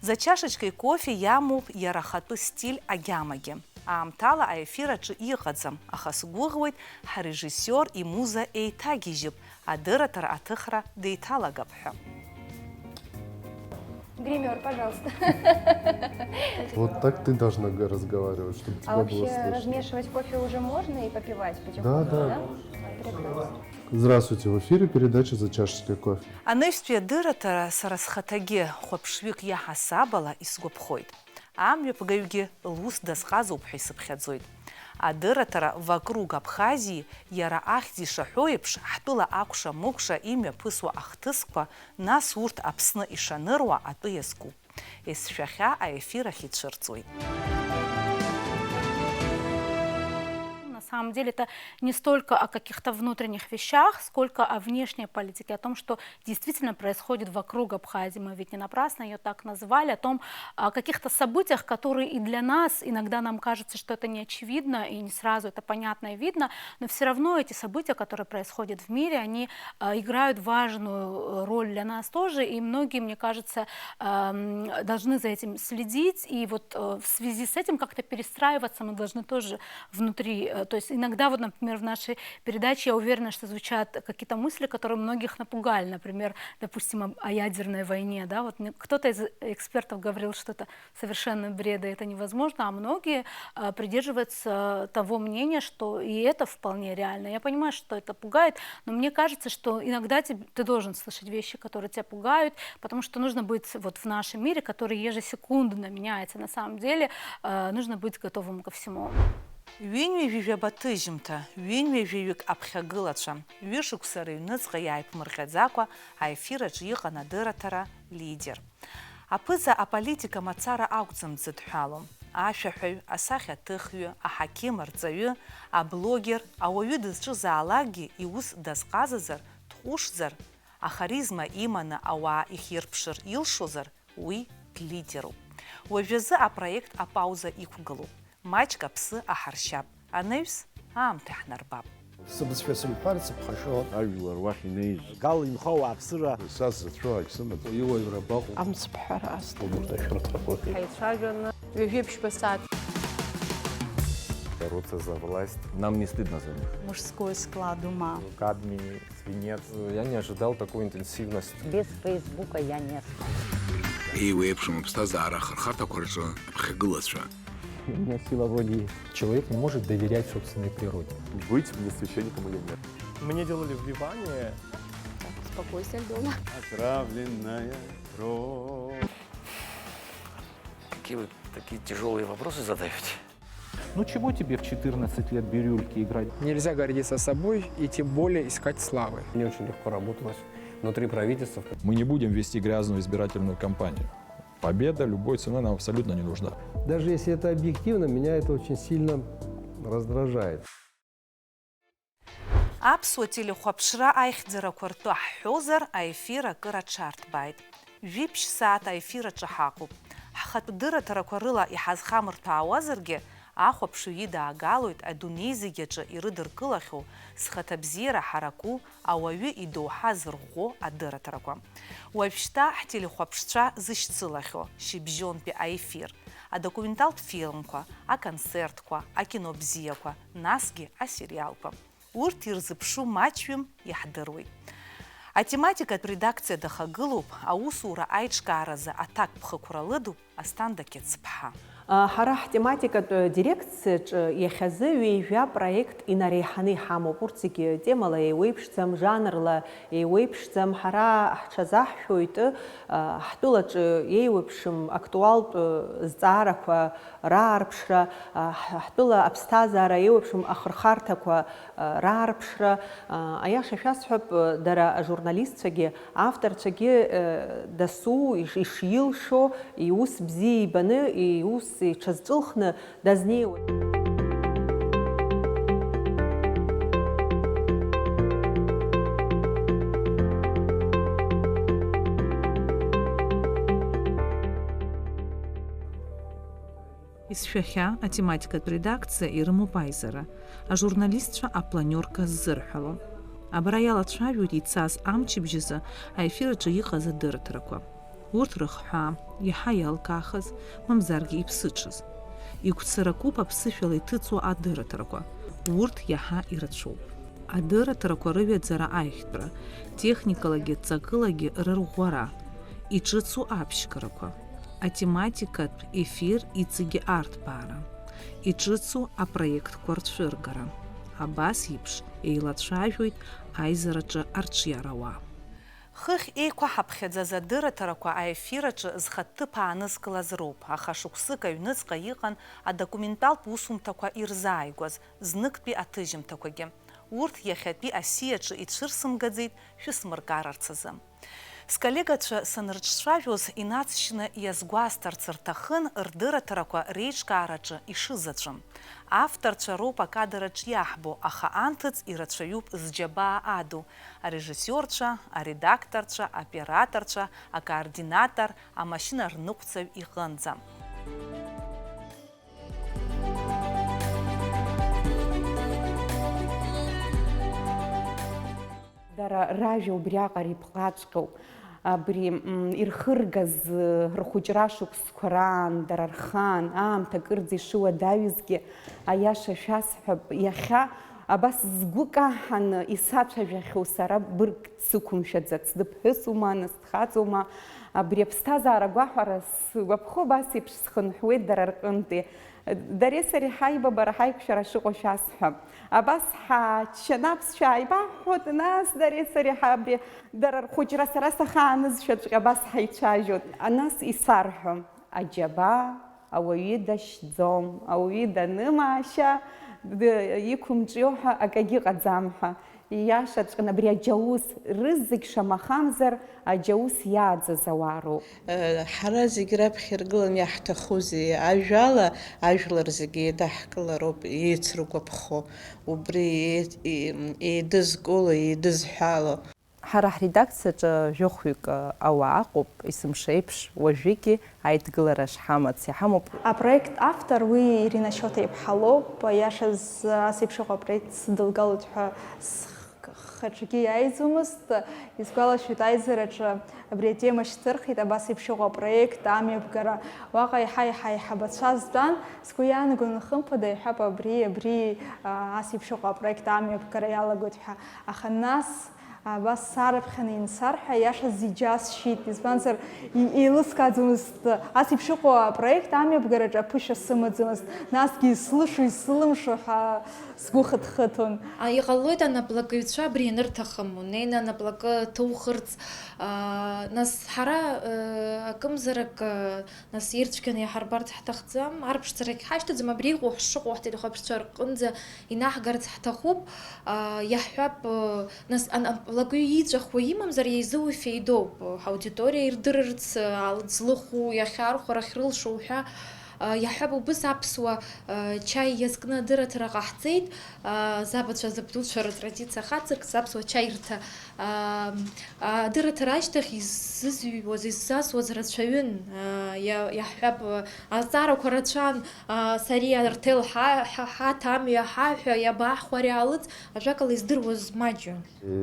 За чашечкой кофе иамоуп иара ахатәы стиль агьамагьы. Аамҭала аефир аҿы иҟаӡам, аха сгәыӷуеит, ҳарежиссиор имуза еиҭагьежьып, адырраҭара аҭыхра деиҭалагап ҳәа. Гример, пожалуйста. Вот так ты должна г- разговаривать, чтобы тебя А было вообще слышно. Размешивать кофе уже можно и попивать потихоньку, Да, да. Да? Прекрасно. Здравствуйте, в эфире передача «За чашечкой кофе». Анаҩстәи адырраҭара сара схаҭагьы хәаԥшҩык иаҳасаб ала исгәаԥхоит. Амҩаԥгаҩгьы лус дазҟазоуп ҳәа исыԥхьаӡоит. Адырраҭара «Вокруг Абхазии» иара ахьӡ ишаҳәо еиԥш, ҳтәыла акәша-мыкәша имҩаԥысуа ахҭысқәа, нас урҭ Аԥсны ишаныруа атәы иазкуп. Есшәахьа аефир ахь ицәырҵуеит. На самом деле это не столько о каких-то внутренних вещах, сколько о внешней политике, о том, что действительно происходит вокруг Абхазии. Мы ведь не напрасно ее так назвали, о том, о каких-то событиях, которые и для нас, иногда нам кажется, что это не очевидно и не сразу это понятно и видно, но все равно эти события, которые происходят в мире, они а, играют важную э, роль для нас тоже, и многие, мне кажется, эм, должны за этим следить, и вот э, в связи с этим как-то перестраиваться мы должны тоже внутри. Э, То есть иногда, вот, например, в нашей передаче, я уверена, что звучат какие-то мысли, которые многих напугали, например, допустим, об- о ядерной войне, да, вот мне- кто-то из экспертов говорил, что это совершенно бред, и это невозможно, а многие э, придерживаются того мнения, что и это вполне реально. Я понимаю, что это пугает, но мне кажется, что иногда тебе- ты должен слышать вещи, которые тебя пугают, потому что нужно быть вот в нашем мире, который ежесекундно меняется. На самом деле э, нужно быть готовым ко всему. Ҩынҩажәижәаба ҭыжьымҭа, ҩынҩажәаҩык аԥхьагылацәа, ҩышықәса рыҩныҵҟа иааиԥмырҟьаӡакәа аефир аҿы иҟан адырраҭара «Лидер». Аԥыза аполитика мацара акәӡам дзыдҳәалоу. Ашәаҳәаҩ, асахьаҭыхҩы, аҳақьым арҵаҩы, аблогер, ауаҩы дызҿызаалакгьы иус дазҟазазар, дҟәышзар, ахаризма иманы ауаа ихирԥшыр илшозар, уи лидеруп. Уажәазы апроект апауза иқәгылоуп. Маҷк аԥсы аҳаршьап, анаҩс аамҭа ҳнарбап. Сыбызшәа сымҳәар, сыԥхашьо. Ажәлар уахь инеиз. Гал инхо ауааԥсыра. Са сзацәоу ак сымаӡам. Иуаҩра абаҟоу? Амцҳәара азҭо. Убарҭ ашәарҭақәа. Ҳаицәажәаны ҩажәеиԥшьба сааҭ. Бороться за власть. Нам не стыдно за них. Мужской склад ума. Кадмий, свинец. Я не ожидал такой интенсивности. Без Фейсбука я нет. Еиуеиԥшым аԥсҭазаара ахырхарҭақәа рҿы аԥхьагылацәа. У меня сила воли есть. Человек не может доверять собственной природе. Быть мне священником или нет? Мне делали вливание. Успокойся, Альдона. Отравленная кровь. Какие вы такие тяжелые вопросы задаете? Ну чего тебе в четырнадцать лет бирюльки играть? Нельзя гордиться собой и тем более искать славы. Не очень легко работалось внутри правительства. Мы не будем вести грязную избирательную кампанию. Победа любой ценой нам абсолютно не нужна. Даже если это объективно, меня это очень сильно раздражает. Аԥсуа телехәаԥшра аихьӡарақәа ртәы ҳҳәозар, аефир акыр аҽарҭбааит. Жәиԥшь сааҭ аефир аҿы ҳаҟоуп. Ҳхатә дырраҭарақәа рыла иҳазхамырҭәаауазаргьы, ахәаԥшҩы идаагалоит адунеи зегь аҿы ирыдыркылахьоу, зхаҭабзиара ҳараку, ауаҩы идоуҳа зырӷәӷәо адырраҭарақәа. Уажәшьҭа ҳтелехәаԥшцәа зышьцылахьоу шьыбжьонтәи аефир, адокументалтә фильмқәа, аконцертқәа, акино бзиақәа, насгьы асериалқәа. Урҭ ирзыԥшу маҷҩым иаҳдыруеит. Атематикатә редакциа дахагылоуп, аусура аиҿкааразы аҭакԥхықәра лыдуп Асҭанда Қьыцԥҳа. Ҳара ҳтематикатә дирекциаҿы иахьазы ҩажәа проект инареиҳаны иҳамоуп. Урҭ зегьы темала еиуеиԥшӡам, жанрла еиуеиԥшӡам. Ҳара ҳҽазаҳшәоит ҳтәылаҿы еиуеиԥшым актуалтә зҵаарақәа раарԥшра, ҳтәыла аԥсҭазаара еиуеиԥшым ахырхарҭақәа раарԥшра. Аиаша шәасҳәап, дара ажурналистцәагьы, авторцәагьы дасу иш-, ишилшо, иус бзиа ибаны, иус иҽазҿылхны дазнеиуеит. Исшәахьа атематикатә редакциа ирымоуп аизара, ажурналистцәа апланиорка ззырҳәало. Абра иалацәажәоит ицаз амчыбжьазы аефир аҿы иҟаз адырраҭарақәа. Урҭ рыхҳәаа, иаҳа иалкаахаз, мамзаргьы иԥсыҽыз. Игәцаракуп аԥсышәала иҭыҵуа адырраҭарақәа. Урҭ иаҳа ирацәоуп. Адырраҭарақәа рыҩаӡара аиӷьтәра, техникалагьы ҵакылагьы рырӷәӷәара, иҿыцу аԥшьгарақәа, атематикатә ефир иҵегьы арҭбаара, иҿыцу апроектқәа рцәыргара, абас еиԥш еилацәажәоит аизараҿы арҿиарауаа. Хыхь еиқәаҳаԥхьаӡаз адырраҭарақәа аефир аҿы зхатә ҭыԥ аанызкылаз роуп, аха шықәсык аҩныҵҟа иҟан адокументалтә усумҭақәа ирзааигәаз зныктәи аҭыжьымҭақәагьы. Урҭ иахьатәи асиаҿы ицәырсымгаӡеит шәысмыркарарц азы. Сколлегацәа санрыҿцәажәоз, инаҵшьны иазгәасҭарц рҭахын рдырраҭарақәа реиҿкаараҿы ишызаҵәым. Авторцәа роуп акадр аҿы иаҳбо, аха анҭыҵ ирацәаҩуп зџьабаа аду, арежиссиорцәа, аредакторцәа, аоператорцәа, акоординатор, амашьынарныҟәцаҩ иҟынӡа. Дара ражәа убриаҟара иԥҟаҵәҟьоуп. Абри, м, ирхыргаз, рхәыҷра шықәсқәа раан, дара рхаан, аамҭа кырӡа ишыуадаҩызгьы, аиаша шәасҳәап, иахьа абас згәы каҳаны исацәажәахьоу сара быргк сықәымшәаӡац, дыԥҳәысума, нас дхаҵоума, абри аԥсҭазаара гәаҳәара сгәаԥхо, абас еиԥш схынҳәуеит дара рҟынтәи. Дареи сареи ҳаибабара ҳаиқәшәара шыҟоу шәасҳәап. Абас ҳааччаны аԥсшәа ааибаҳҳәоит, нас дареи сареи ҳабри, дара рхәыҷра сара сахаанызшәаҵәҟьа абас ҳаицәажәоит. Нас исарҳәо, аџьабаа ауаҩы дашьӡом, ауаҩы данымаашьа д-, иқәымҿио ҳәа акагьы ыҟаӡам ҳәа. Ииашаҵәҟьаны абри аџьаус, рызегь шамахамзар аџьаус иааӡаз ауаа роуп. Ҳара зегь раԥхьа иргыланы иаҳҭахузеи? Ажәала, ажәлар зегьы еидаҳкылароуп еицыргәаԥхо, убри еи-, еи-, еидызкыло, еидызҳәало. Ҳара ҳредакциаҿы жәохәҩык ауаа ыҟоуп, есымша еиԥш, уажәыгьы аидгылара шҳамац иҳамоуп. Апроект автор уи Ирина Шьоҭа-иԥҳа лоуп. Аиашаз, ас еиԥш иҟоу апроект сыдылгалоит ҳәа сх-, Аҽагьы иааиӡомызт. Исгәалашәоит, аизараҿы абри атема шьҭырхит, абас еиԥш иҟоу апроект амҩаԥгара. Уаҟа еиҳа-еиҳа аиҳабацәа зтәан. Сгәы иаанагон, хымԥада, иҳәап, абри, абри, а, ас еиԥш иҟоу апроект амҩаԥгара иалагоит ҳәа. Аха нас, абас саараԥхьаны инсар ҳәа, иашаз иџьасшьеит, избанзар, и-, еилыскааӡомызт, ас еиԥш иҟоу апроект амҩаԥгараҿы аԥышәа сымаӡамызт, насгьы ислышо, исылымшо ҳәа сгәы хыҭхыҭуан. А, иҟалоит, анаплакыҩцәа абри ианырҭахым, унеины анаплакы ҭухырц, а, нас ҳара, э, акымзарак, э, нас ирцәгьаны иаҳарбарц ҳҭахӡам, арԥшӡарагь ҳашьҭаӡам, абри иҟоу ҳшыҟоу ҳтелехәаԥшцәа рҟынӡа инаҳгарц ҳҭахуп, а, иаҳҳәап, э, нас анаплакыҩ иҵәахуа имамзар, иаизыуи феидоуп, э, ҳаудиториа ирдырырц, э, алҵ злыху, иахьархәара ахьрылшо уҳәа, э, иаҳҳәап, убыс аԥсуа, э, чаи иазкны адырраҭара ҟаҳҵеит, э, забацәа, забдуцәа рытрадициа хацыркц аԥсуа чаирҭа, э, адырраҭара ашьҭахь изызҩуаз, иззасуаз рацәаҩын, э, иа-, иаҳҳәап, э, азҵаарақәа рацәан, э, Сариа Арҭел ҳа-, ҳа-, ҳаҭ амҩа ҳаҳәа иабаҳхәари алыҵ, ажәакала, издыруаз маҷҩын.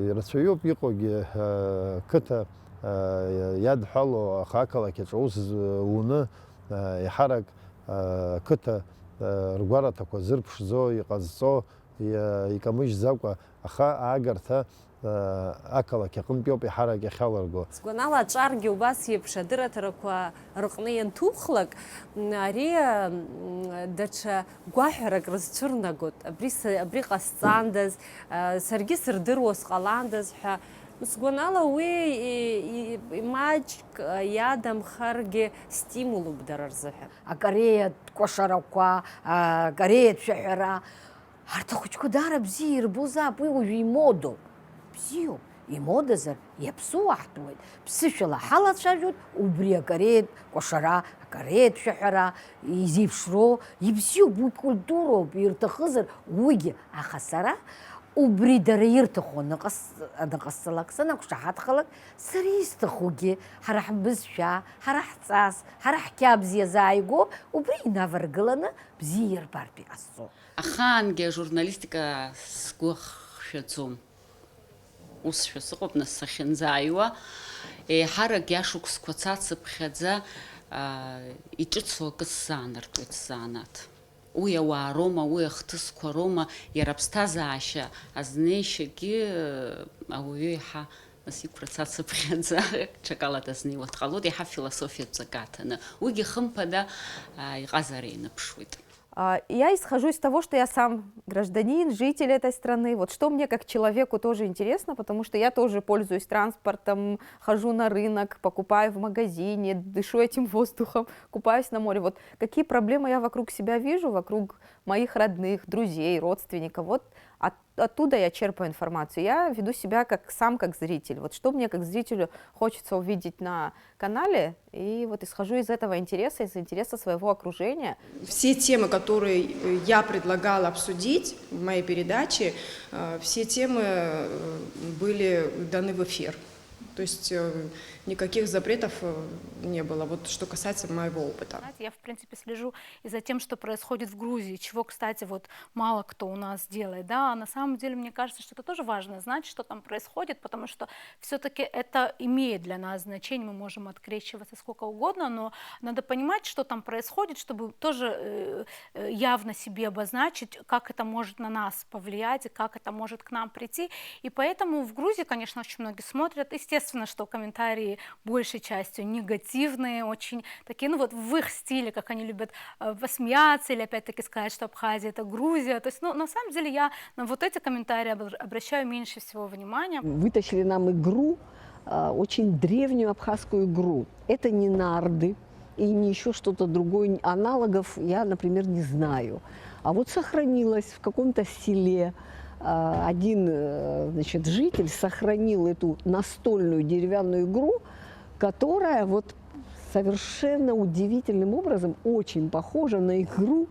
Ирацәаҩуп иҟоугьы, э, қыҭа, э, иадҳәало, аха ақалақь аҿы аус з-, уны, э, еиҳарак, э, қыҭа, э, ргәараҭақәа зырԥшӡо, иҟазҵо, иа-, икамыжьӡакәа, аха аагарҭа, э, ақалақь аҟынтәиоуп еиҳарак иахьалырго. Сгәанала, аҿаргьы убас еиԥш адырраҭарақәа рҟны ианҭухлак, м, ари, м, даҽа гәаҳәарак рызцәырнагоит. Абри са-, абри ҟасҵандаз, а, саргьы сырдыруа сҟаландаз ҳәа. Сгәанала, уи и-, и-, имаҷк, а, иадамхаргьы стимулуп дара рзыҳәан. Акореиатә кәашарақәа, а, акореиатә шәаҳәара. Арҭ ахәыҷқәа даара бзиа ирбозаап, уи уажәы имодоуп. Бзиоуп, имодазар, иаԥсыуаҳтәуеит. Ԥсышәала ҳалацәажәоит убри акореиатә кәашара, акореиатә шәаҳәара, изеиԥшроу, ибзиоуп, уи культуроуп, ирҭахызар, уигьы. Аха сара убри дара ирҭаху аныҟас-, аныҟасҵалак, санақәшаҳаҭхалак, сара исҭахугьы, ҳара ҳбызшәа, ҳара ҳҵас, ҳара ҳқьабз иазааигәоу, убри инаваргыланы бзиа ирбартә иҟасҵо. Ахаангьы ажурналистика сгәы ахшәаӡом. Усшәа сыҟоуп, нас, сахьынӡааиуа, еиҳарак иашықәсқәа цацыԥхьаӡа, аа, иҿыцу акы сзаанартуеит сзанааҭ. Уи ауаа роума, уи ахҭысқәа роума, иара аԥсҭазаашьа азнеишьагьы, ауаҩы еиҳа, нас, иқәра цацыԥхьаӡа ҽакала дазнеиуа дҟалоит, еиҳа философиатә ҵакы аҭаны. Уигьы, хымԥада, аа, иҟазара ианыԥшуеит. А, я исхожу из того, что я сам гражданин, житель этой страны. Вот что мне как человеку тоже интересно, потому что я тоже пользуюсь транспортом, хожу на рынок, покупаю в магазине, дышу этим воздухом, купаюсь на море. Вот какие проблемы я вокруг себя вижу, вокруг моих родных, друзей, родственников. Вот от-, оттуда я черпаю информацию. Я веду себя как, сам как зритель. Вот что мне как зрителю хочется увидеть на канале, и вот исхожу из этого интереса, из интереса своего окружения. Все темы, которые, э, я предлагала обсудить в моей передаче, э, все темы, э, были даны в эфир. То есть, э, никаких запретов, э, не было, вот что касается моего опыта. Знаете, я, в принципе, слежу и за тем, что происходит в Грузии, чего, кстати, вот мало кто у нас делает, да, а на самом деле, мне кажется, что это тоже важно знать, что там происходит, потому что всё-таки это имеет для нас значение, мы можем открещиваться сколько угодно, но надо понимать, что там происходит, чтобы тоже, э, э, явно себе обозначить, как это может на нас повлиять и как это может к нам прийти. И поэтому в Грузии, конечно, очень многие смотрят. Естественно, что комментарии большей частью негативные, очень такие, ну вот в их стиле, как они любят, э, посмеяться или опять-таки сказать, что Абхазия — это Грузия. То есть, ну, на самом деле я на вот эти комментарии обр-, обращаю меньше всего внимания. Вытащили нам игру, а, очень древнюю абхазскую игру. Это не нарды и не ещё что-то другое. Аналогов я, например, не знаю. А вот сохранилось в каком-то селе, а, один, э, значит, житель сохранил эту настольную деревянную игру, которая вот совершенно удивительным образом очень похожа на игру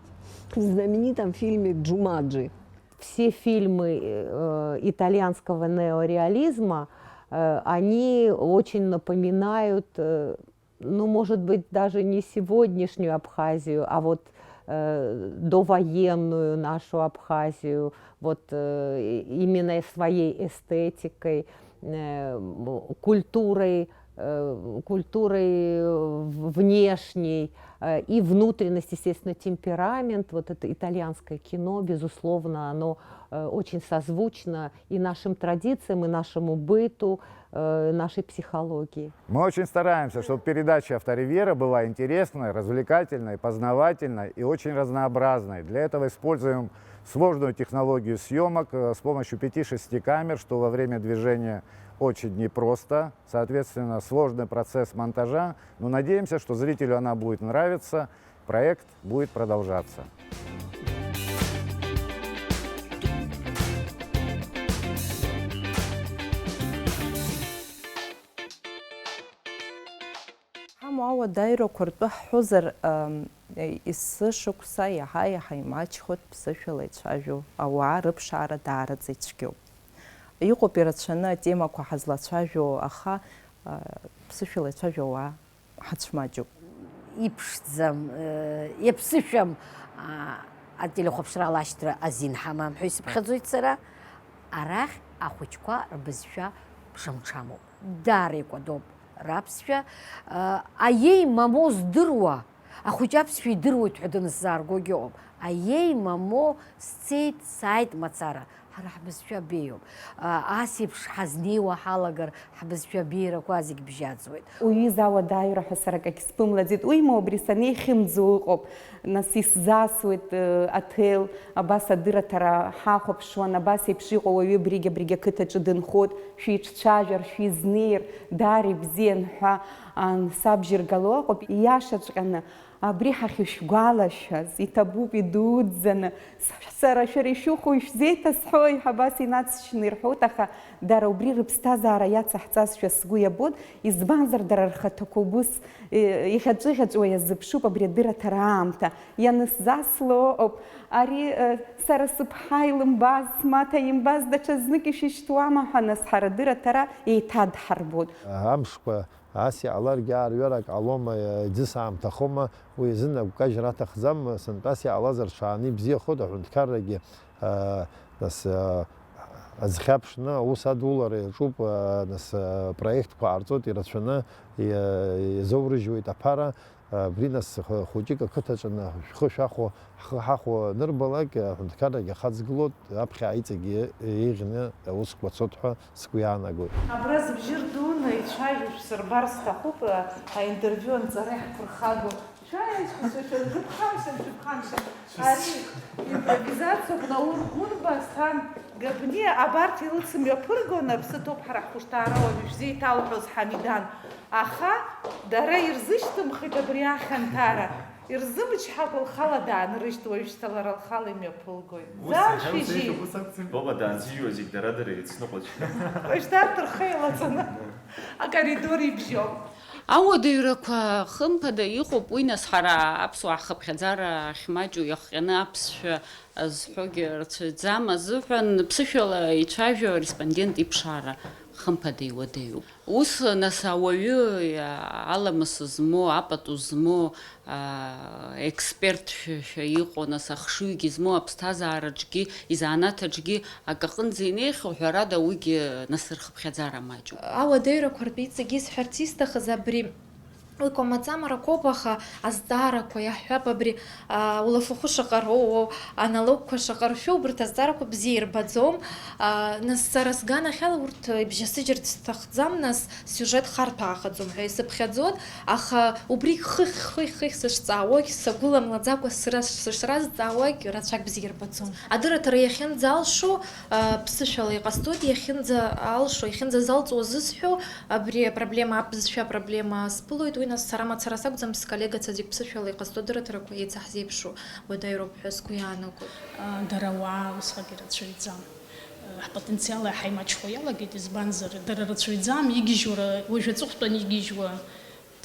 в знаменитом фильме «Джуманджи». Все фильмы, э, итальянского неореализма, э, они очень напоминают, э, ну, может быть, даже не сегодняшнюю Абхазию, а вот э, довоенную нашу Абхазию, вот, э, именно своей эстетикой, э, м, культурой, э, культурой, э, в-, внешней, э, и внутренность, естественно, темперамент. Вот это итальянское кино, безусловно, оно, э, очень созвучно и нашим традициям, и нашему быту, э, нашей психологии. Мы очень стараемся, чтобы передача «Авторивьера» была интересной, развлекательной, познавательной и очень разнообразной. Для этого используем сложную технологию съемок, э, с помощью пяти-шести камер, что во время движения очень непросто. Соответственно, сложный процесс монтажа. Но надеемся, что зрителю она будет нравиться, проект будет продолжаться. Ҳамоу ауадаҩрақәа ртәы ҳҳәозар, ам, есышықәса иаҳа-иаҳа имаҷхоит ԥсышәала ицәажәо ауаа рыԥшаара даараӡа ицәгьоуп. Иҟоуп ирацәаны атемақәа ҳазлацәажәо, аха, а, ԥсышәала ицәажәо ауаа ҳацәмаҷуп. Иԥшӡам, э, иаԥсышәам, а, ателехәаԥшрала ашьҭра азин ҳамам ҳәа исыԥхьаӡоит сара. Арахь ахәыҷқәа рбызшәа бжамҽамоуп. Даара икәадоуп раԥсшәа, а, аиеи мамоу здыруа, ахәыҷы аԥсшәа идыруеит ҳәа данысзааргогьы ыҟоуп. Аиеи мамоу, сцеит, сааит мацара. Ҳара ҳбызшәа беиоуп. А, ас еиԥш ҳазнеиуа ҳалагар, ҳбызшәа беирақәа зегь бжьаӡуеит. Уҩыза ауадаҩра ҳәа сара акагь сԥымлаӡеит. Уимоу, абри санеихьымӡо ыҟоуп. Нас исзасуеит, э, аҭел, абас адырраҭара ҳахәаԥшуан, абас еиԥш иҟоу ауаҩы абригь-абригь ақыҭаҿы дынхоит, шәиҿцәажәар, шәизнеир, даара ибзиан ҳәа, ан, сабжьыргало ыҟоуп. Ииашаҵәҟьаны, абри ҳахьышәгәалашәаз, иҭабуп идуӡӡаны, с-, сара шәара ишәыхәо ишәзеиҭасҳәои ҳәа абас инацшьны ирҳәоит, аха дара убри рыԥсҭазаара иацаҳҵазшәа сгәы иабоит, избанзар, дара рхаҭақәа убыс, э, иӷьаҵәыӷьаҵәуа иазыԥшуп абри адырраҭара аамҭа. Ианысзасло ыҟоуп, ари, э, сара сыԥҳа илымбаз, смаҭа имбаз, даҽазнык ишәышьҭуама ҳәа, нас ҳара адырраҭара еиҭадҳарбоит. Амшқәа Ас иҟаларгьы аарҩарак ҟалома, ӡыс аамҭахома, уи азын агәкажьра аҭахӡам, сынтәа ас иҟалазар ҽааны ибзиахоит, аҳәынҭқаррагьы, аа, нас, аа, аӡхьаԥшны аус адулара иаҿуп, аа, нас, аа, проектқәа ҟарҵоит ирацәаны, иа-, иазоурыжьуеит аԥара, абри нас х-, хәыҷык ақыҭаҿы на-, шәхы шәахәо, ҳхы ҳахәо анырбалак, аҳәынҭқаррагьы ахаҵгылоит, аԥхьа аиҵегьы еиӷьны аусқәа цоит ҳәа сгәы иаанагоит. Абра зыбжьы рдуны ицәажәо шәсырбар сҭахуп, аинтервиу анҵара иаҳԥырхагоу. Шәааи, аҷкәынцәа, шәа-, шәыԥхамшьан, шәыԥхамшьан. Ари импровизациоуп, Наур Гәынба, Асҭан Габниа, абарҭ ирылсымҩаԥыргон, аԥсы ҭоуп ҳара ҳхәышҭаара уажәы шәзеиҭалҳәоз, Ҳамидан. Аха дара ирзышьҭымхит абри ахьанҭара. Ирзымчҳакәа лхала даанрыжьт, уажәшьҭа лара лхала имҩаԥылгоит. Ус Зан иахьа ус шәижьи. Еиӷьуп, ус акәӡами? Боба даанзыжьуа зегь дара-дара еицныҟәоит. Уажәшьҭа арҭ рхы еилаҵаны акоридор ибжьоуп. Ауадаҩрақәа хымԥада иҟоуп, уи нас ҳара аԥсуаа ҳхыԥхьаӡара ахьмаҷу иахҟьаны аԥсшәа азҳәогьы рацәаӡам азыҳәан, ԥсышәала ицәажәо ареспондент иԥшаара хымԥада иуадаҩуп. Ус, нас, ауаҩы, а, аламыс змоу, апату змоу, а, експертшәа иҟоу, нас, ахшыҩгьы змоу, аԥсҭазаараҿгьы, изанааҭаҿгьы акы аҟынӡа инеихьоу, ҳәарада, уигьы, нас, рхыԥхьаӡара маҷуп. Ауадаҩрақәа ртәы иҵегьы исҳәарц исҭахыз абри. Уи кәамаҵамарақәоуп, аха азҵаарақәа иаҳҳәап, абри, а, улафахәы шаҟа роуоу, аналогқәа шаҟа ршәу, убарҭ азҵаарақәа бзиа ирбаӡом. А, нас сара сганахьала урҭ ибжьасыжьырц сҭахӡам, нас сиужет харҭәаахаӡом ҳәа исыԥхьаӡоит, аха убригь хыхь-хыхь-хыхь сышҵаауагь, сагәыламлаӡакәа сра сышразҵаауагь рацәак бзиа ирбаӡом. Адырраҭара иахьынӡалшо, а, ԥсышәала иҟасҵоит, иахьынӡаалшо, иахьынӡазалҵуа зысҳәо, абри апроблема, аԥсшәа апроблема сԥылоит, уи нас сара мацара сакәӡам, сколлегацәа зегь ԥсышәала иҟасҵо адырраҭарақәа еицаҳзеиԥшу уадаҩроуп ҳәа сгәы иаанагоит. Дара ауаа усҟак ирацәаҩӡам. Ҳпотенциал иаҳа имаҷхо иалагеит, избанзар, дара рацәаҩӡам, игьежьуа, уажә аҵыхәтәан игьежьуа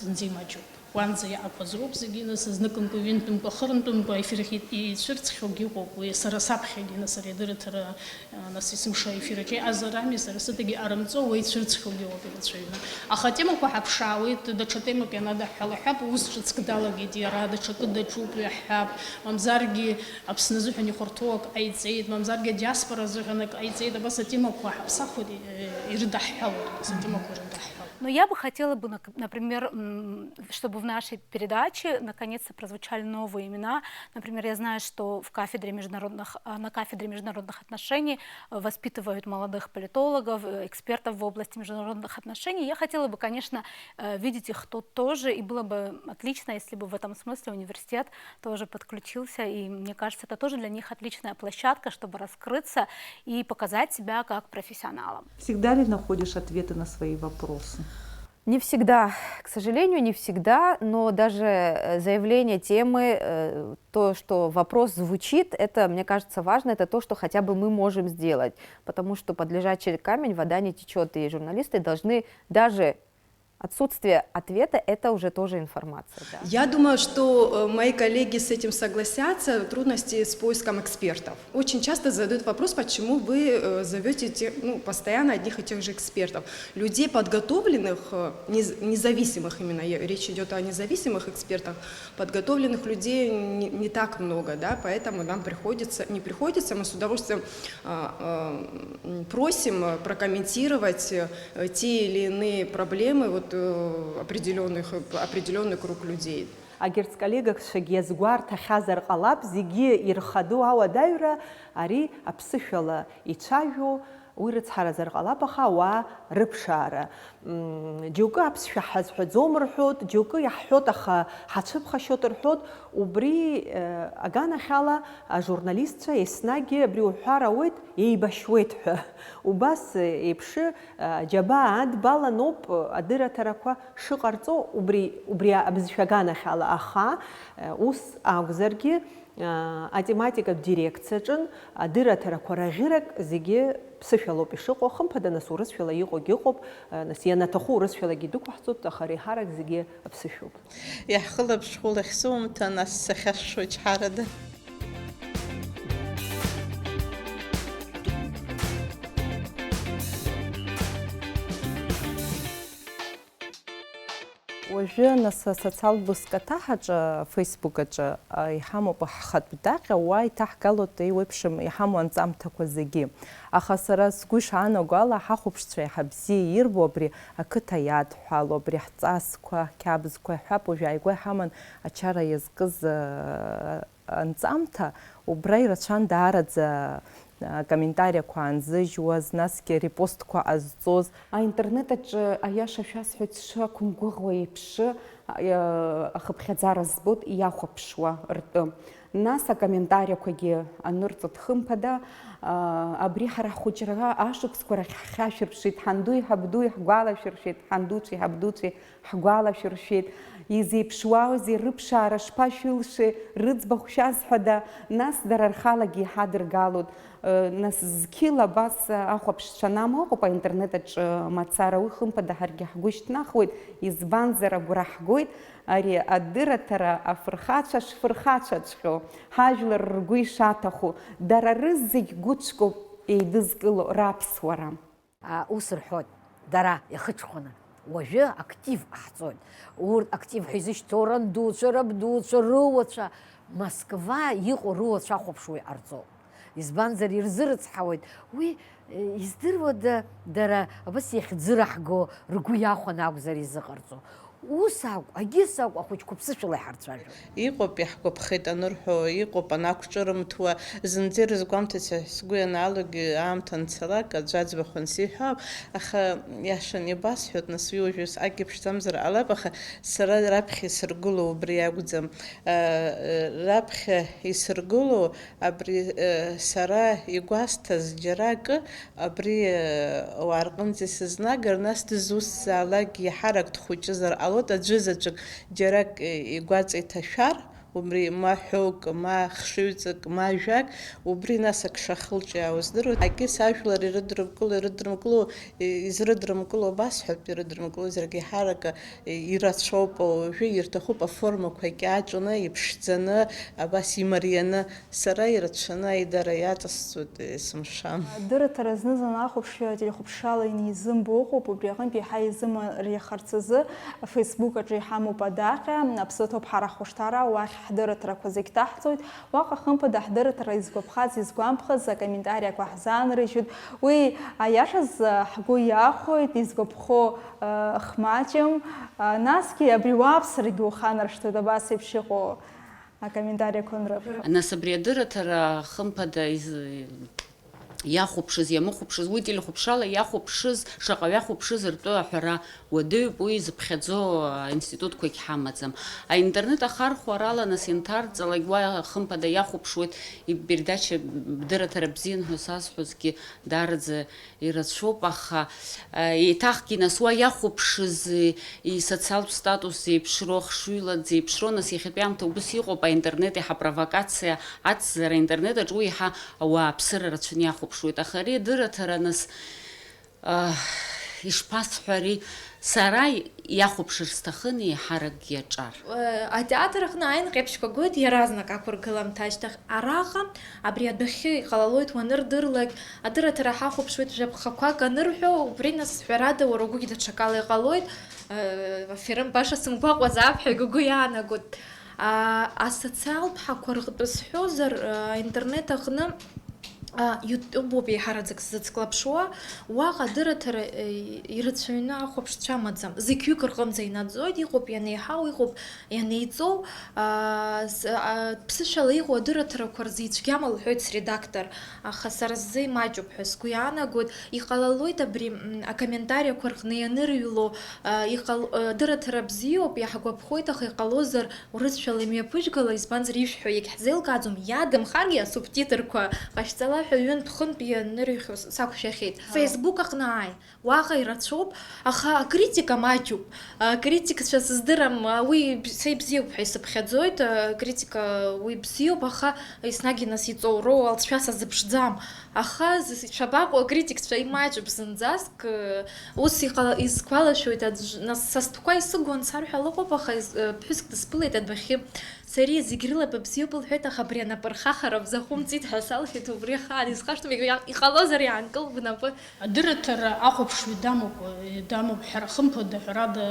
зынӡа имаҷуп. Уанӡа иаақәаз роуп зегьы, нас, зныкымкәа, ҩынтәымкәа, хырынтәымкәа ефир ахь ицәырҵхьоугьы ыҟоуп, уи сара саԥхьагьы, нас, ари адырраҭара, а, нас, есымша ефир аҿы иҟазар ами, сара сыдагьы арымҵо, уи ицәырҵхьоугьы ыҟоуп ирацәаҩны. Аха атемақәа ҳаԥшаауеит, даҽа темак ианадаҳҳәалак ҳҳәап, ус ҿыцк далагеит иара, даҽакы даҿуп ҳәа ҳҳәап, мамзаргьы Аԥсны азыҳәан ихәарҭоу ак ҟаиҵеит, мамзаргьы адиаспора азыҳәан ак ҟаиҵеит, абас атемақәа ҳаԥсахуеит, э, ирыдаҳҳәалоит, абас атемақәа ирыдаҳҳәалоит. Но я бы хотела бы, нак-, например, м, чтобы в нашей передаче наконец-то прозвучали новые имена. Например, я знаю, что в кафедре международных, а, на кафедре международных отношений, э, воспитывают молодых политологов, э, экспертов в области международных отношений. Я хотела бы, конечно, э, видеть их тут тоже, и было бы отлично, если бы в этом смысле университет тоже подключился, и мне кажется, это тоже для них отличная площадка, чтобы раскрыться и показать себя как профессионалам. Всегда ли находишь ответы на свои вопросы? Не всегда, к сожалению, не всегда, но даже, э, заявление темы, э, то, что вопрос звучит, это, мне кажется, важно, это то, что хотя бы мы можем сделать, потому что под лежачий камень вода не течет, и журналисты должны даже Отсутствие ответа — это уже тоже информация, да. Я думаю, что, э, мои коллеги с этим согласятся, трудности с поиском экспертов. Очень часто задают вопрос, почему вы, э, зовёте те-, ну, постоянно одних и тех же экспертов. Людей подготовленных, э, нез-, независимых именно, я, речь идёт о независимых экспертах, подготовленных людей не, не так много, да, поэтому нам приходится, не приходится, мы с удовольствием, а, а, м, просим, э, прокомментировать, э, те или иные проблемы, вот, э, определённых, э, определённый круг людей. Агерц коллегакцәагьы иазгәарҭахьазар ҟалап, зегьы ирхадоу ауадаҩра ари аԥсышәала ицәажәо, уи рыцҳаразар ҟалап, аха ауаа рыԥшаара. М, џьоукы аԥсшәа ҳазҳәаӡом рҳәоит, џьоукы иаҳҳәоит, аха ҳацәыԥхашьоит рҳәоит, убри, э, аганахьала ажурналистцәа еснагь абри уҳәар ауеит, еибашьуеит ҳәа. Убас еиԥш, э, џьабаа адбаланоуп адырраҭарақәа шыҟарҵо убри, убри абызшәа аганахьала, аха, э, ус акәзаргьы, атематикатә дирекциаҿын адырраҭарақәа раӷьырак зегьы ԥсышәалоуп ишыҟоу, хымԥада, нас, урысшәала иҟоугьы ыҟоуп, нас, ианаҭаху урысшәалагьы идәықәаҳҵоит, аха реиҳарак зегьы аԥсышәоуп. Иаҳхылаԥшхәу лахь сумҭан, нас сахьашәшәо ичҳарада. Уажәы, нас, асоциалтә бызкаҭаҳаҿы, Facebook аҿы, а, иҳамоуп ҳхатә даҟьа, уа иҭаҳгалоит еиуеиԥшым иҳамоу анҵамҭақәа зегьы. Аха сара сгәы ишаанаго ала, ҳахәаԥшцәа иаҳа бзиа ирбо абри ақыҭа иадҳәало, абри ҳҵасқәа, ҳқьабзқәа ҳҳәап, уажә ааигәа иҳаман ачара иазкыз, а, анҵамҭа, убра ирацәан даараӡа, а, комментариақәа аанзыжьуаз, насгьы репостқәа ҟазҵоз. Аинтернет аҿы, аиаша шәасҳәоит, сшақәымгәыӷуа еиԥш, а, ахыԥхьаӡара збоит иахәаԥшуа ртәы. Нас акомментариақәагьы анырҵоит, хымԥада, а, абри ҳара ҳхәыҷра ашықәсқәа рахь ҳхьашәырԥшит, ҳанду иҳабду иаҳгәалашәыршәеит, ҳандуцәеи ҳабдуцәеи ҳгәалашәыршәеит, изеиԥшуаузеи, рыԥшаара шԥашәылшеи, рыӡбахә шәазҳәада, нас дара рхалагьы иҳадыргалоит. Э, нас зқьыла абас ахәаԥшцәа анамоу ыҟоуп аинтернет аҿы мацара, уи хымԥада ҳаргьы ҳгәы шьҭнахуеит, избанзар агәра ҳгоит ари адырраҭара афырхацәа шфырхацәаҵәҟьоу, ҳажәлар ргәы ишаҭаху, дара рызегь гәыцәкуп еидызкыло раԥсуара. А, ус рҳәоит дара иахыҽхәаны, уажәы актив ҟаҳҵоит. Урҭ актив ҳәа изышьҭоу рандуцәа, рабдуцәа, рыуацәа, Москва иҟоу рыуацәа ахәаԥшуа иҟарҵоит. Избанзар, ирзырыцҳауеит. Уи, э, издыруада, дара абас иахьӡыраҳго, ргәы иахәаны акәзар изыҟарҵо? Ус акәу, агьыс акәу, ахәыҷқәа ԥсышәала иҳарцәажәо. Иҟоуп, иаҳгәаԥхеит анырҳәо, иҟоуп анақәҿырымҭуа, зынӡа ирызгәамҭац ҳәа сгәы ианаалогьы, аамҭа анцалак, аӡәы аӡбахә ансиҳәо, аха иашан ибасҳәоит, нас уи уажәы ус агьыԥшӡамзар ҟалап, аха сара раԥхьа исыргыло убри акәӡам. Раԥхьа исыргыло абри, сара игәасҭаз џьара акы, абри, ауаа рҟынӡа исызнагар, нас дызусҭзаалакгьы иаҳарак дхәыҷызар ҟалоит, аӡәы заҵәык џьарак, э, игәаҵа иҭашәар, Убри ма ҳәоук, ма хшыҩҵак, ма жәак, убри нас ак шахылҿиаауа здыруеит. Акис ажәлар ирыдрымкыло, ирыдрымкыло, изрыдрымкыло абасҳәап, ирыдрымкылозаргьы еиҳарак ирацәоуп, уажәы ирҭахуп аформақәа кьаҿны, иԥшӡаны, абас имарианы. Сара ирацәаны аидара иаҵасҵоит есымша. Адырраҭара зны-зынла ахәаԥшҩы ателехәаԥшрала инеизымбо ыҟоуп, убри аҟынтә еиҳа изымариахарц азы Facebook аҿы иҳамоуп адаҟьа, Аԥсны ҭоуп ҳара ҳхәышҭаара, уахь ҳдырраҭарақәа зегь ҭаҳҵоит. Уаҟа хымԥада ҳдырраҭара изгәаԥхаз, изгәамԥхаз акомментариақәа ҳзаанрыжьуеит. Уи аиашаз ҳгәы иахәоит, изгәаԥхо, ы, хмаҷым. Ы, насгьы абри уааԥсарагьы уханаршҭуеит абас еиԥш иҟоу акомментариақәа анрыԥхьо. Нас абри адырраҭара хымԥада из-, иахәаԥшыз, иамыхәаԥшыз, уи телехәаԥшрала иахәаԥшыз, шаҟа иахәаԥшыз ртәы аҳәара уадаҩуп, уи зыԥхьаӡо аинститутқәагь ҳамаӡам. Аинтернет ахархәарала нас ианҭарҵалак, уа хымԥада иахәаԥшуеит, ипередача дырраҭара бзиан ҳәа сазҳәозгьы даараӡа ирацәоуп, аха, э, еиҭахгьы нас уа иахәаԥшыз, э, исоциалтә статус зеиԥшроу, хшыҩла дзеиԥшроу, нас иахьатәи аамҭа убыс иҟоуп, аинтернет иаҳа провокациа ацзар, аинтернет аҿы уи иаҳа ауааԥсыра рацәаны иахәаԥшуеит, аха ари адырраҭара нас, э, ишԥасҳәари, сара иахәаԥшыр сҭахын еиҳаракгьы аҿар. Э, атеатр аҟны ааины ҟьаԥшьқәа гоит иаразнак ақәыргыламҭа ашьҭахь. Араҟа абри адәахьы иҟалалоит уанырдырлак, адырраҭара ҳахәаԥшуеит жәаԥхақәак анырҳәо, убри нас, ҳәарада, уара угәгьы даҽакала иҟалоит, э, аферым баша сымгәаҟуазаап ҳәа игәы иаанагоит. А, асоциалтә ҳақәа рҟтәы сҳәозар, а, аинтернет аҟны, а, YouTube-уп еиҳараӡак сзыцклаԥшуа, уаҟа адырраҭара, э, ирацәаҩны ахәаԥшцәа амаӡам. Зықьҩык рҟынӡа инаӡоит, иҟоуп ианеиҳау, иҟоуп ианеиҵоу, а, с-, а, ԥсышәала иҟоу адырраҭарақәа рзы ицәгьам лҳәоит средактор, аха сара сзы имаҷуп ҳәа сгәы иаанагоит. Иҟалалоит абри, м, акомментариақәа рҟны ианырыҩло, а, иҟал-, а, адырраҭара бзиоуп, иаҳгәаԥхоит, аха иҟалозар урысшәала имҩаԥыжәгала, избанзар ишәҳәо иагьҳзеилкааӡом, иадамхаргьы асубтитрқәа ҟашәҵала ҳәа ҩынтә-хынтә ианырыҩхьоз сақәшәахьеит. Facebook аҟны ааи. Уаҟа ирацәоуп, аха акритика маҷуп. Акритикцәа сыздырам, уи б-, са ибзиоуп ҳәа исыԥхьаӡоит, акритика уи бзиоуп, аха еснагь нас иҵоуроу алҵшәа сазыԥшӡам. Аха зыс-, шәабаҟоу акритикцәа имаҷуп зынӡаск, ус иҟала-, исгәалашәоит аӡә, нас са стәқәа исыгу ансарҳәа лыҟоуп, аха из-, ԥҳәыск дысԥылеит адәахьы. Сариа зегь рыла ба бзиоуп лҳәеит, аха абри анапырхахара бзахәымҵит ҳәа салҳәеит, убри ахаан исхашҭуам, иҟалозар иаанкыл бнапы. Адырраҭара ахәаԥшҩы дамоуп, дамоуп, ҳәара хымԥада, ҳәарада,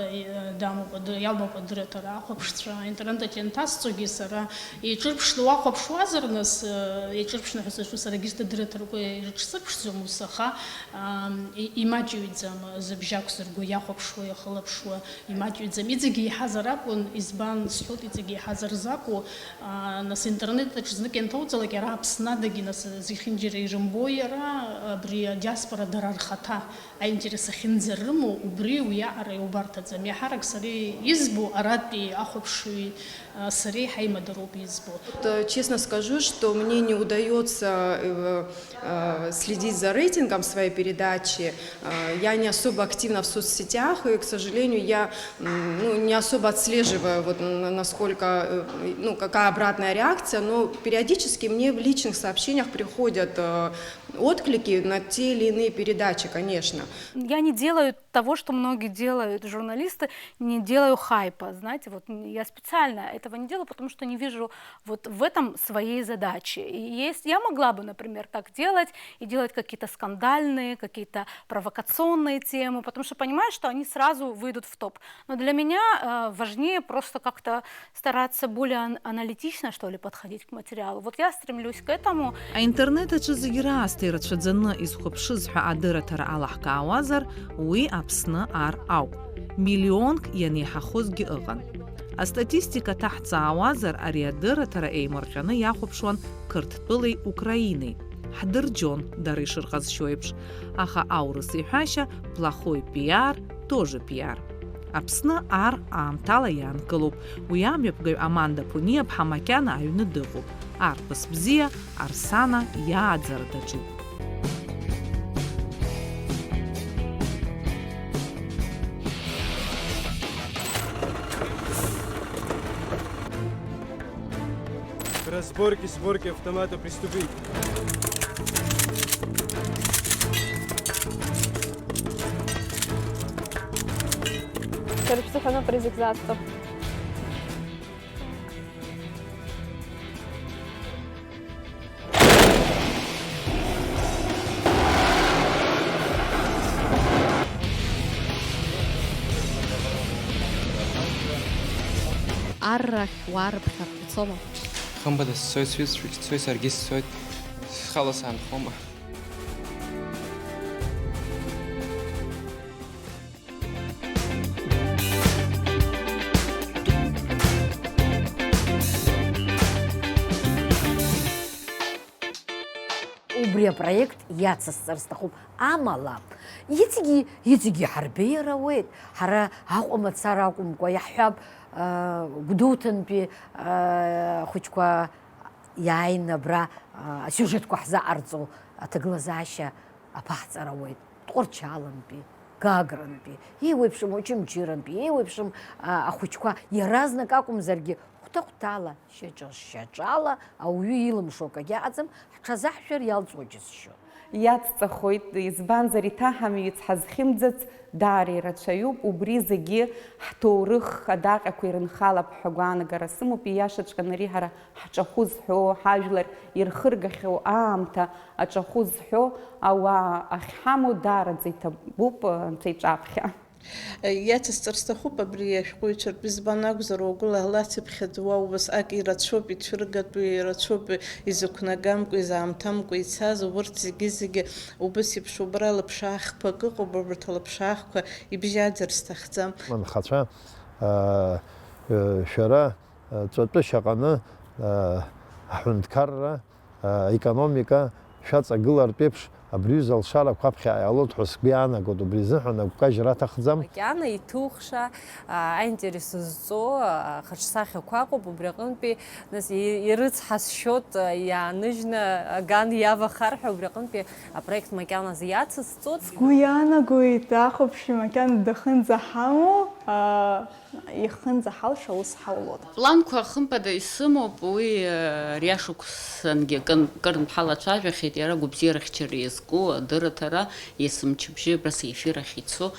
дамоуп, адыр-, иалоуп адырраҭара ахәаԥшцәа. Аинтернет аҿы ианҭасҵогьы сара, еиҿырԥшны уахәаԥшуазар, нас, еиҿырԥшны ҳәа сызҿу саргьы сдырраҭарақәа ирыҿсырԥшӡом ус, аха, ам, и-, имаҷыҩӡам зыбжьы ақәзырго иахәаԥшуа, иахылаԥшуа. Имаҷҩӡам, иҵегьы еиҳазар акәын, избан сҳәоит, иҵегьы еиҳазар закәу, аа, нас интернет аҿы знык ианҭауҵалак, иара Аԥсны адагьы, нас, зехьынџьара ирымбо иара, абри адиаспора дара рхаҭа аинтерес ахьынӡарымоу, убри уиаҟара иубарҭаӡам. Иаҳарак сара избо, аратәи ахәаԥшҩы, а, сареи ҳаимадароуп избо. Вот, э, честно скажу, что мне не удаётся, э, э, следить за рейтингом своей передачи. Э, я не особо активна в соцсетях, и, к сожалению, я, м, ну, не особо отслеживаю, вот, н-, насколько, э, ну, какая обратная реакция, но периодически мне в личных сообщениях приходят, э, отклики на те или иные передачи, конечно. Я не делаю того, что многие делают журналисты, не делаю хайпа, знаете, вот, м, я специально этого не делаю, потому что не вижу вот в этом своей задачи. И есть, я могла бы, например, так делать и делать какие-то скандальные, какие-то провокационные темы, потому что понимаю, что они сразу выйдут в топ. Но для меня, э, важнее просто как-то стараться более ан-, аналитично, что ли, подходить к материалу. Вот я стремлюсь к этому. Аинтернет аҿы зегь раасҭа ирацәаӡаны изхәаԥшыз ҳәа адырраҭара алаҳкаауазар, уи Аԥсны ар ауп. Миллионк ианеиҳахозгьы ыҟан. Астатистика ҭаҳҵаауазар, ари адырраҭара еимырҟьаны иахәаԥшуан Қырҭтәылеи Украинеи. Ҳдырџьон, дара ишырҟазшьоу еиԥш, аха аурыс иҳәашьа, плохой пиар, тоже пиар. Аԥсны ар аамҭала иаанкылоуп. Уи амҩаԥгаҩ Аманда Ԥуниаԥҳа макьана аҩны дыҟоуп. Арԥыс бзиа, Арсана иааӡара даҿуп. Сборки, сборки автомата, приступить. Сара шәзыҳәан апризик зацҵо. Аррахь уаа рыԥхьарҳәцома? Хымԥада сцоит, сҩызцәагьы цоит, саргьы сцоит, схала саанхома. Убри апроект иацысҵар сҭахуп, амала, иҵегьы, иҵегьы ҳарбеиар ауеит. Ҳара Аҟәа мацара акәымкәа, иаҳҳәап, аа, Гәдоуҭантәи, аа, ахәыҷқәа иааины абра, аа, асиужетқәа ҳзаҟарҵо аҭагылазаашьа аԥаҳҵара ауеит. Тҟәарчалантәи, Гагрантәи, еиуеиԥшым Очамчырантәи, еиуеиԥшым, аа, ахәыҷқәа иаразнак акәымзаргьы, хәҭа-хәҭала, шьаҿа-шьаҿала, ауаҩы илымшо акагьы аҟаӡам, ҳҽазаҳшәар иалҵуа џьысшьо. Иацҵахоит, избанзар, иҭаҳамҩыц ҳазхьымӡац даара ирацәаҩуп, убри зегьы ҳҭоурых адаҟьақәа ирынхалап ҳәа агәаанагара сымоуп, ииашаҵәҟьаны ари ҳара ҳҿахәы зҳәо, ҳажәлар ирхыргахьоу аамҭа аҿахәы зҳәо ауаа ахьҳамоу даараӡа иҭабуп, Анцәа иҿаԥхьа. Иацысҵар сҭахуп абри ашәҟәыҩҩцәа ртәы, избан акәзар, уагәыла лацыԥхьаӡа уа убасҟак ирацәоуп, ицәыргатәу ирацәоуп, изықәнагамкәа, изаамҭамкәа ицаз, убырҭ зегьы-зегьы убыс еиԥш убра лыԥшаахқәак ыҟоуп, убарҭ алыԥшаахқәа ибжьаӡыр сҭахӡам. Анхацәа, аа, шәара, ҵәатәы шьаҟаны, аа, аҳәынҭқарра, аекономика шәаҵагылартә еиԥш, абри аҩыза алшарақәа аԥхьа иаалоит ҳәа сгәы иаанагоит, убри азыҳәан агәкажьра аҭахӡам. Макьана иҭухша, а, аинтерес зҵоу, а, хаҿсахьақәа ыҟоуп, убри аҟынтәи, нас, и-, ирыцҳасшьоит, а, иааныжьны аган иавахар ҳәа, убри аҟынтәи апроект макьаназы иацысҵоит. Сгәы иаанагоит, ахәаԥшҩы макьана дахынӡаҳамоу, а, Ихынӡаҳалша ус ҳаулоит. Планқәа, хымԥада, исымоуп, уи, э, ари ашықәсангьы кын-, кыр нҳалацәажәахьеит, иара агәабзиарахьчара иазку адырраҭара, есымчыбжьы абра сефир ахь ицо,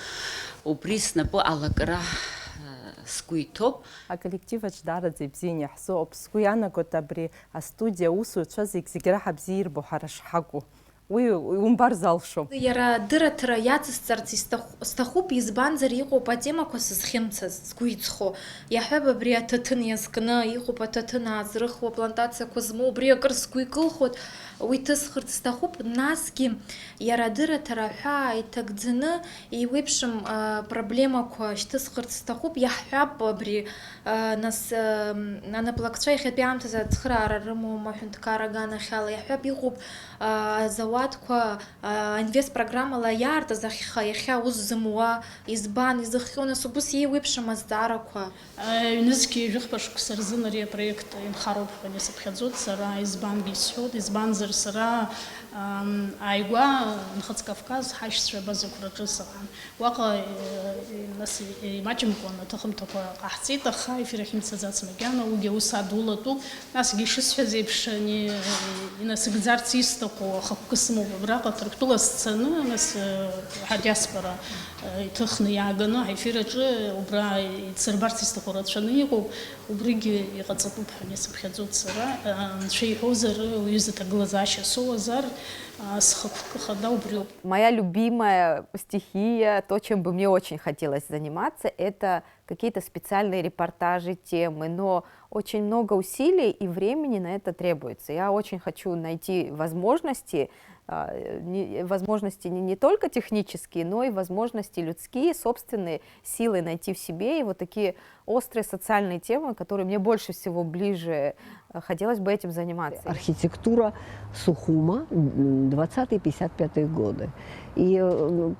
убри снапы алакра, э, сгәы иҭоуп. Аколлективаҿ даараӡа ибзианы иаҳзыҟоуп. Сгәы иаанагоит, абри астудиа аусуцәа зегь-зегь раҳа бзиа ирбо ҳара шҳакәу. Уи умбар залшом. Иара адырраҭара иацысҵарц исҭаху-, сҭахуп, избанзар, иҟоуп атемақәа сызхьымӡаз, сгәы иҵхо. Иаҳҳәап, абри аҭаҭын иазкны, иҟоуп аҭаҭын аазрыхуа, плантациақәа змоу, убри акыр сгәы икылхоит, уи ҭысхырц сҭахуп. Насгьы иара адырраҭара аҳәаа иҭагӡаны, еиуеиԥшым, а, проблемақәа шьҭысхырц сҭахуп. Иаҳҳәап, абри Нас, анаплакцәа иахьатәи аамҭазы ацхыраара рымоума аҳәынҭқарра аганахьала? Иаҳҳәап, иҟоуп, а, азауадқәа, а, инвестпрограммала иаартыз ахьха, иахьа аус зымуа избан, изыхҟьо, нас, убыс еиуеиԥшым азҵаарақәа? Аҩнызқьи жәохԥа шықәса рзын ари апроект инхароуп ҳәа исыԥхьаӡоит сара, избангьы исҳәоит, избанзар сара, ам, ааигәа Нхыҵ Кавказ ҳашьцәа абазақәраҿы сыҟан. Уаҟа, э, нас, э, имаҷымкәан аҭыхымҭақәа ҟаҳҵеит, аха ефир ахьымцаӡац макьана, уигьы аус адулатәуп. Насгьы ишысҳәаз еиԥш, ани, э, инасыгӡарц исҭаху ахықәкы сымоуп абраҟа, Ҭырқәтәыла сцаны, нас, э, ҳадиаспора, э, иҭыхны иааганы ҳефир аҿы убра исырбарц исҭаху рацәаны иҟоуп, убригьы иҟаҵатәуп ҳәа исыԥхьаӡоит сара. Э, Анцәа иҳәозар, уҩыза ҭагылазаашьа соуазар, э, схықәкы хада убриоуп. Моя любимая стихия, то, чем бы мне очень хотелось заниматься, это какие-то специальные репортажи, темы, но очень много усилий и времени на это требуется. Я очень хочу найти возможности, а, не, возможности не, не только технические, но и возможности людские, собственные силы найти в себе и вот такие острые социальные темы, которые мне больше всего ближе, э, хотелось бы этим заниматься. Архитектура Сухума, м, двадцатые, пятьдесят пятые годы. И, э,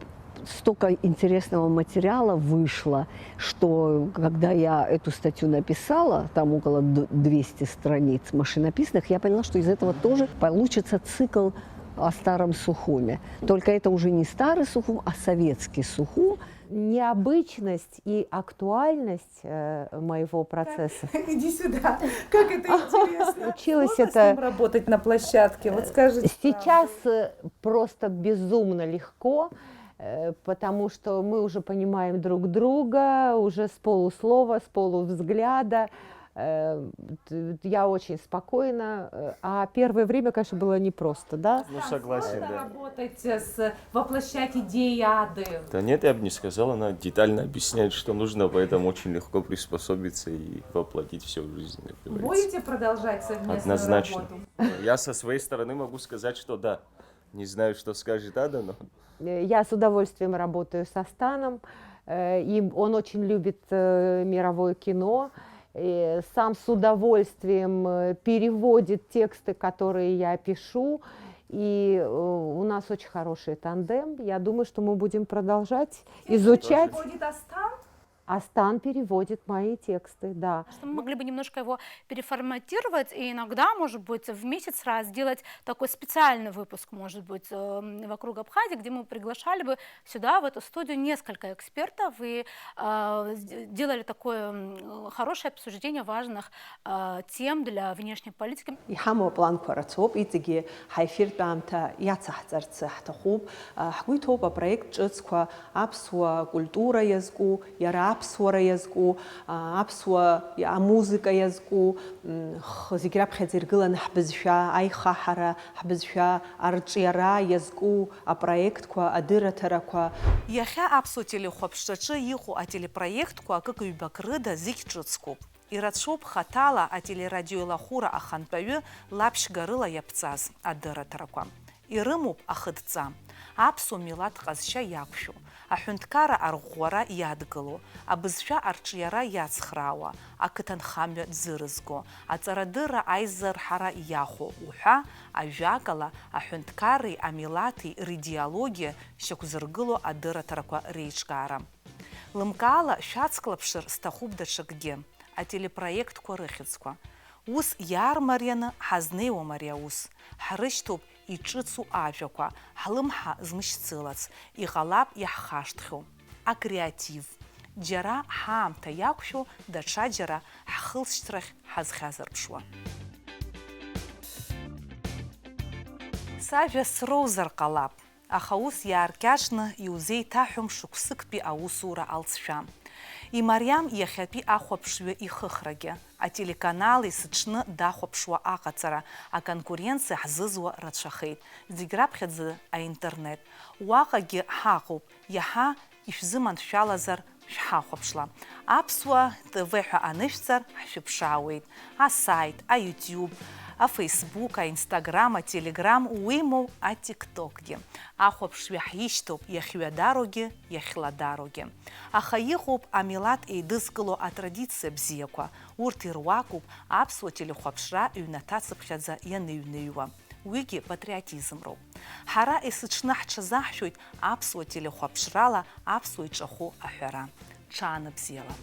столько интересного материала вышло, что когда я эту статью написала, там около д-, двести страниц машинописных, я поняла, что из этого тоже получится цикл о Старом Сухуме. Только это уже не Старый Сухум, а Советский Сухум. Необычность и актуальность э, моего процесса. Иди сюда. Как это интересно. Училась Сложно это- с ним работать на площадке? Вот скажите. Сейчас э, просто безумно легко, э, потому что мы уже понимаем друг друга, уже с полуслова, с полувзгляда. Э, т- Я очень спокойна, э, а первое время, конечно, было непросто, да? Ну, согласен, Сложно да. работать с, воплощать идеи Ады. Да нет, я бы не сказал, она детально объясняет, что нужно, поэтому очень легко приспособиться и воплотить все в жизнь, как говорится. Будете продолжать совместную Однозначно. работу? Я со своей стороны могу сказать, что да. Не знаю, что скажет Ада, но Э, Я с удовольствием работаю со Станом. э, И он очень любит э, мировое кино. И сам с удовольствием э, переводит тексты, которые я пишу. И э, у нас очень хороший тандем. Я думаю, что мы будем продолжать изучать. Будет Астан? А Стан переводит мои тексты, да. Что мы могли бы немножко его переформатировать и иногда, может быть, в месяц раз сделать такой специальный выпуск, может быть, э, вокруг Абхазии, где мы приглашали бы сюда, в эту студию, несколько экспертов и э, с- делали такое м, хорошее обсуждение важных э, тем для внешней политики. Иҳамоу апланқәа рацәоуп, иҵегьы ҳаефиртә аамҭа иацаҳҵарц ҳҭахуп. Ҳгәы иҭоуп апроект ҿыцқәа аԥсуа культура иазку, иара аԥсуара иазку, аԥсуа амузыка иазку, х-, зегь раԥхьаӡа иргыланы ҳбызшәа аихаҳара, ҳбызшәа арҿиара иазку апроектқәа, адырраҭарақәа. Иахьа аԥсуа телехәаԥшраҿы иҟоу ателепроектқәа акык-ҩбак рыда зегь ҿыцқәоуп. Ирацәоуп хаҭала ателерадиоилахәыра ахантәаҩы лаԥшьгарыла иаԥҵаз адырраҭарақәа. Ирымоуп ахыдҵа, аԥсуа милаҭ ҟазшьа иақәшәо, аҳәынҭқарра арӷәӷәара иадгыло, абызшәа арҿиара иацхраауа, ақыҭанхамҩа дзырызго, аҵарадырра аизырҳара иахәо уҳәа, ажәакала, аҳәынҭқарреи амилаҭи ридеологиа шьақәзыргыло адырраҭарақәа реиҿкаара. Лымкаала шәацклаԥшыр сҭахуп даҽакгьы, ателепроектқәа рыхьӡқәа. Ус иаармарианы ҳазнеиуам ари аус, ҳрышьҭоуп иҿыцу ажәақәа, ҳлымҳа змышьцылац, иҟалап иаҳхашҭхьоу. Акреатив. Џьара ҳаамҭа иақәшәо, даҽаџьара ҳхылҵшьҭрахь ҳазхьазырԥшуа. Сажәа сроузар ҟалап, аха ус иааркьаҿны иузеиҭаҳәом шықәсыктәи аусура алҵшәа. Имариам иахьатәи ахәаԥшҩы ихыхрагьы, ателеканал есыҽны дахәаԥшуа аҟаҵара, аконкуренциа ҳзызуа рацәахеит, зегь раԥхьаӡа аинтернет. Уаҟагьы ҳаҟоуп, иаҳа ишәзыманшәалазар шәҳахәаԥшла. Аԥсуа Т В ҳәа анышәҵар, ҳшәыԥшаауеит. Асайт, аYouTube, аFacebook, аInstagram, аTelegram, уимоу аTikTok-гьы. Ахәаԥшҩы ҳишьҭоуп иахьҩадароугьы, иахьладароугьы. Аха иҟоуп амилаҭ еидызкыло атрадициа бзиақәа, урҭ ируакуп аԥсуа телехәаԥшра ҩнаҭацыԥхьаӡа ианыҩныҩуа. Уигьы патриотизмроуп. Ҳара есыҽны ҳҽазаҳшәоит аԥсуа телехәаԥшрала аԥсуа иҿахәы аҳәара. Ҽаанбзиала!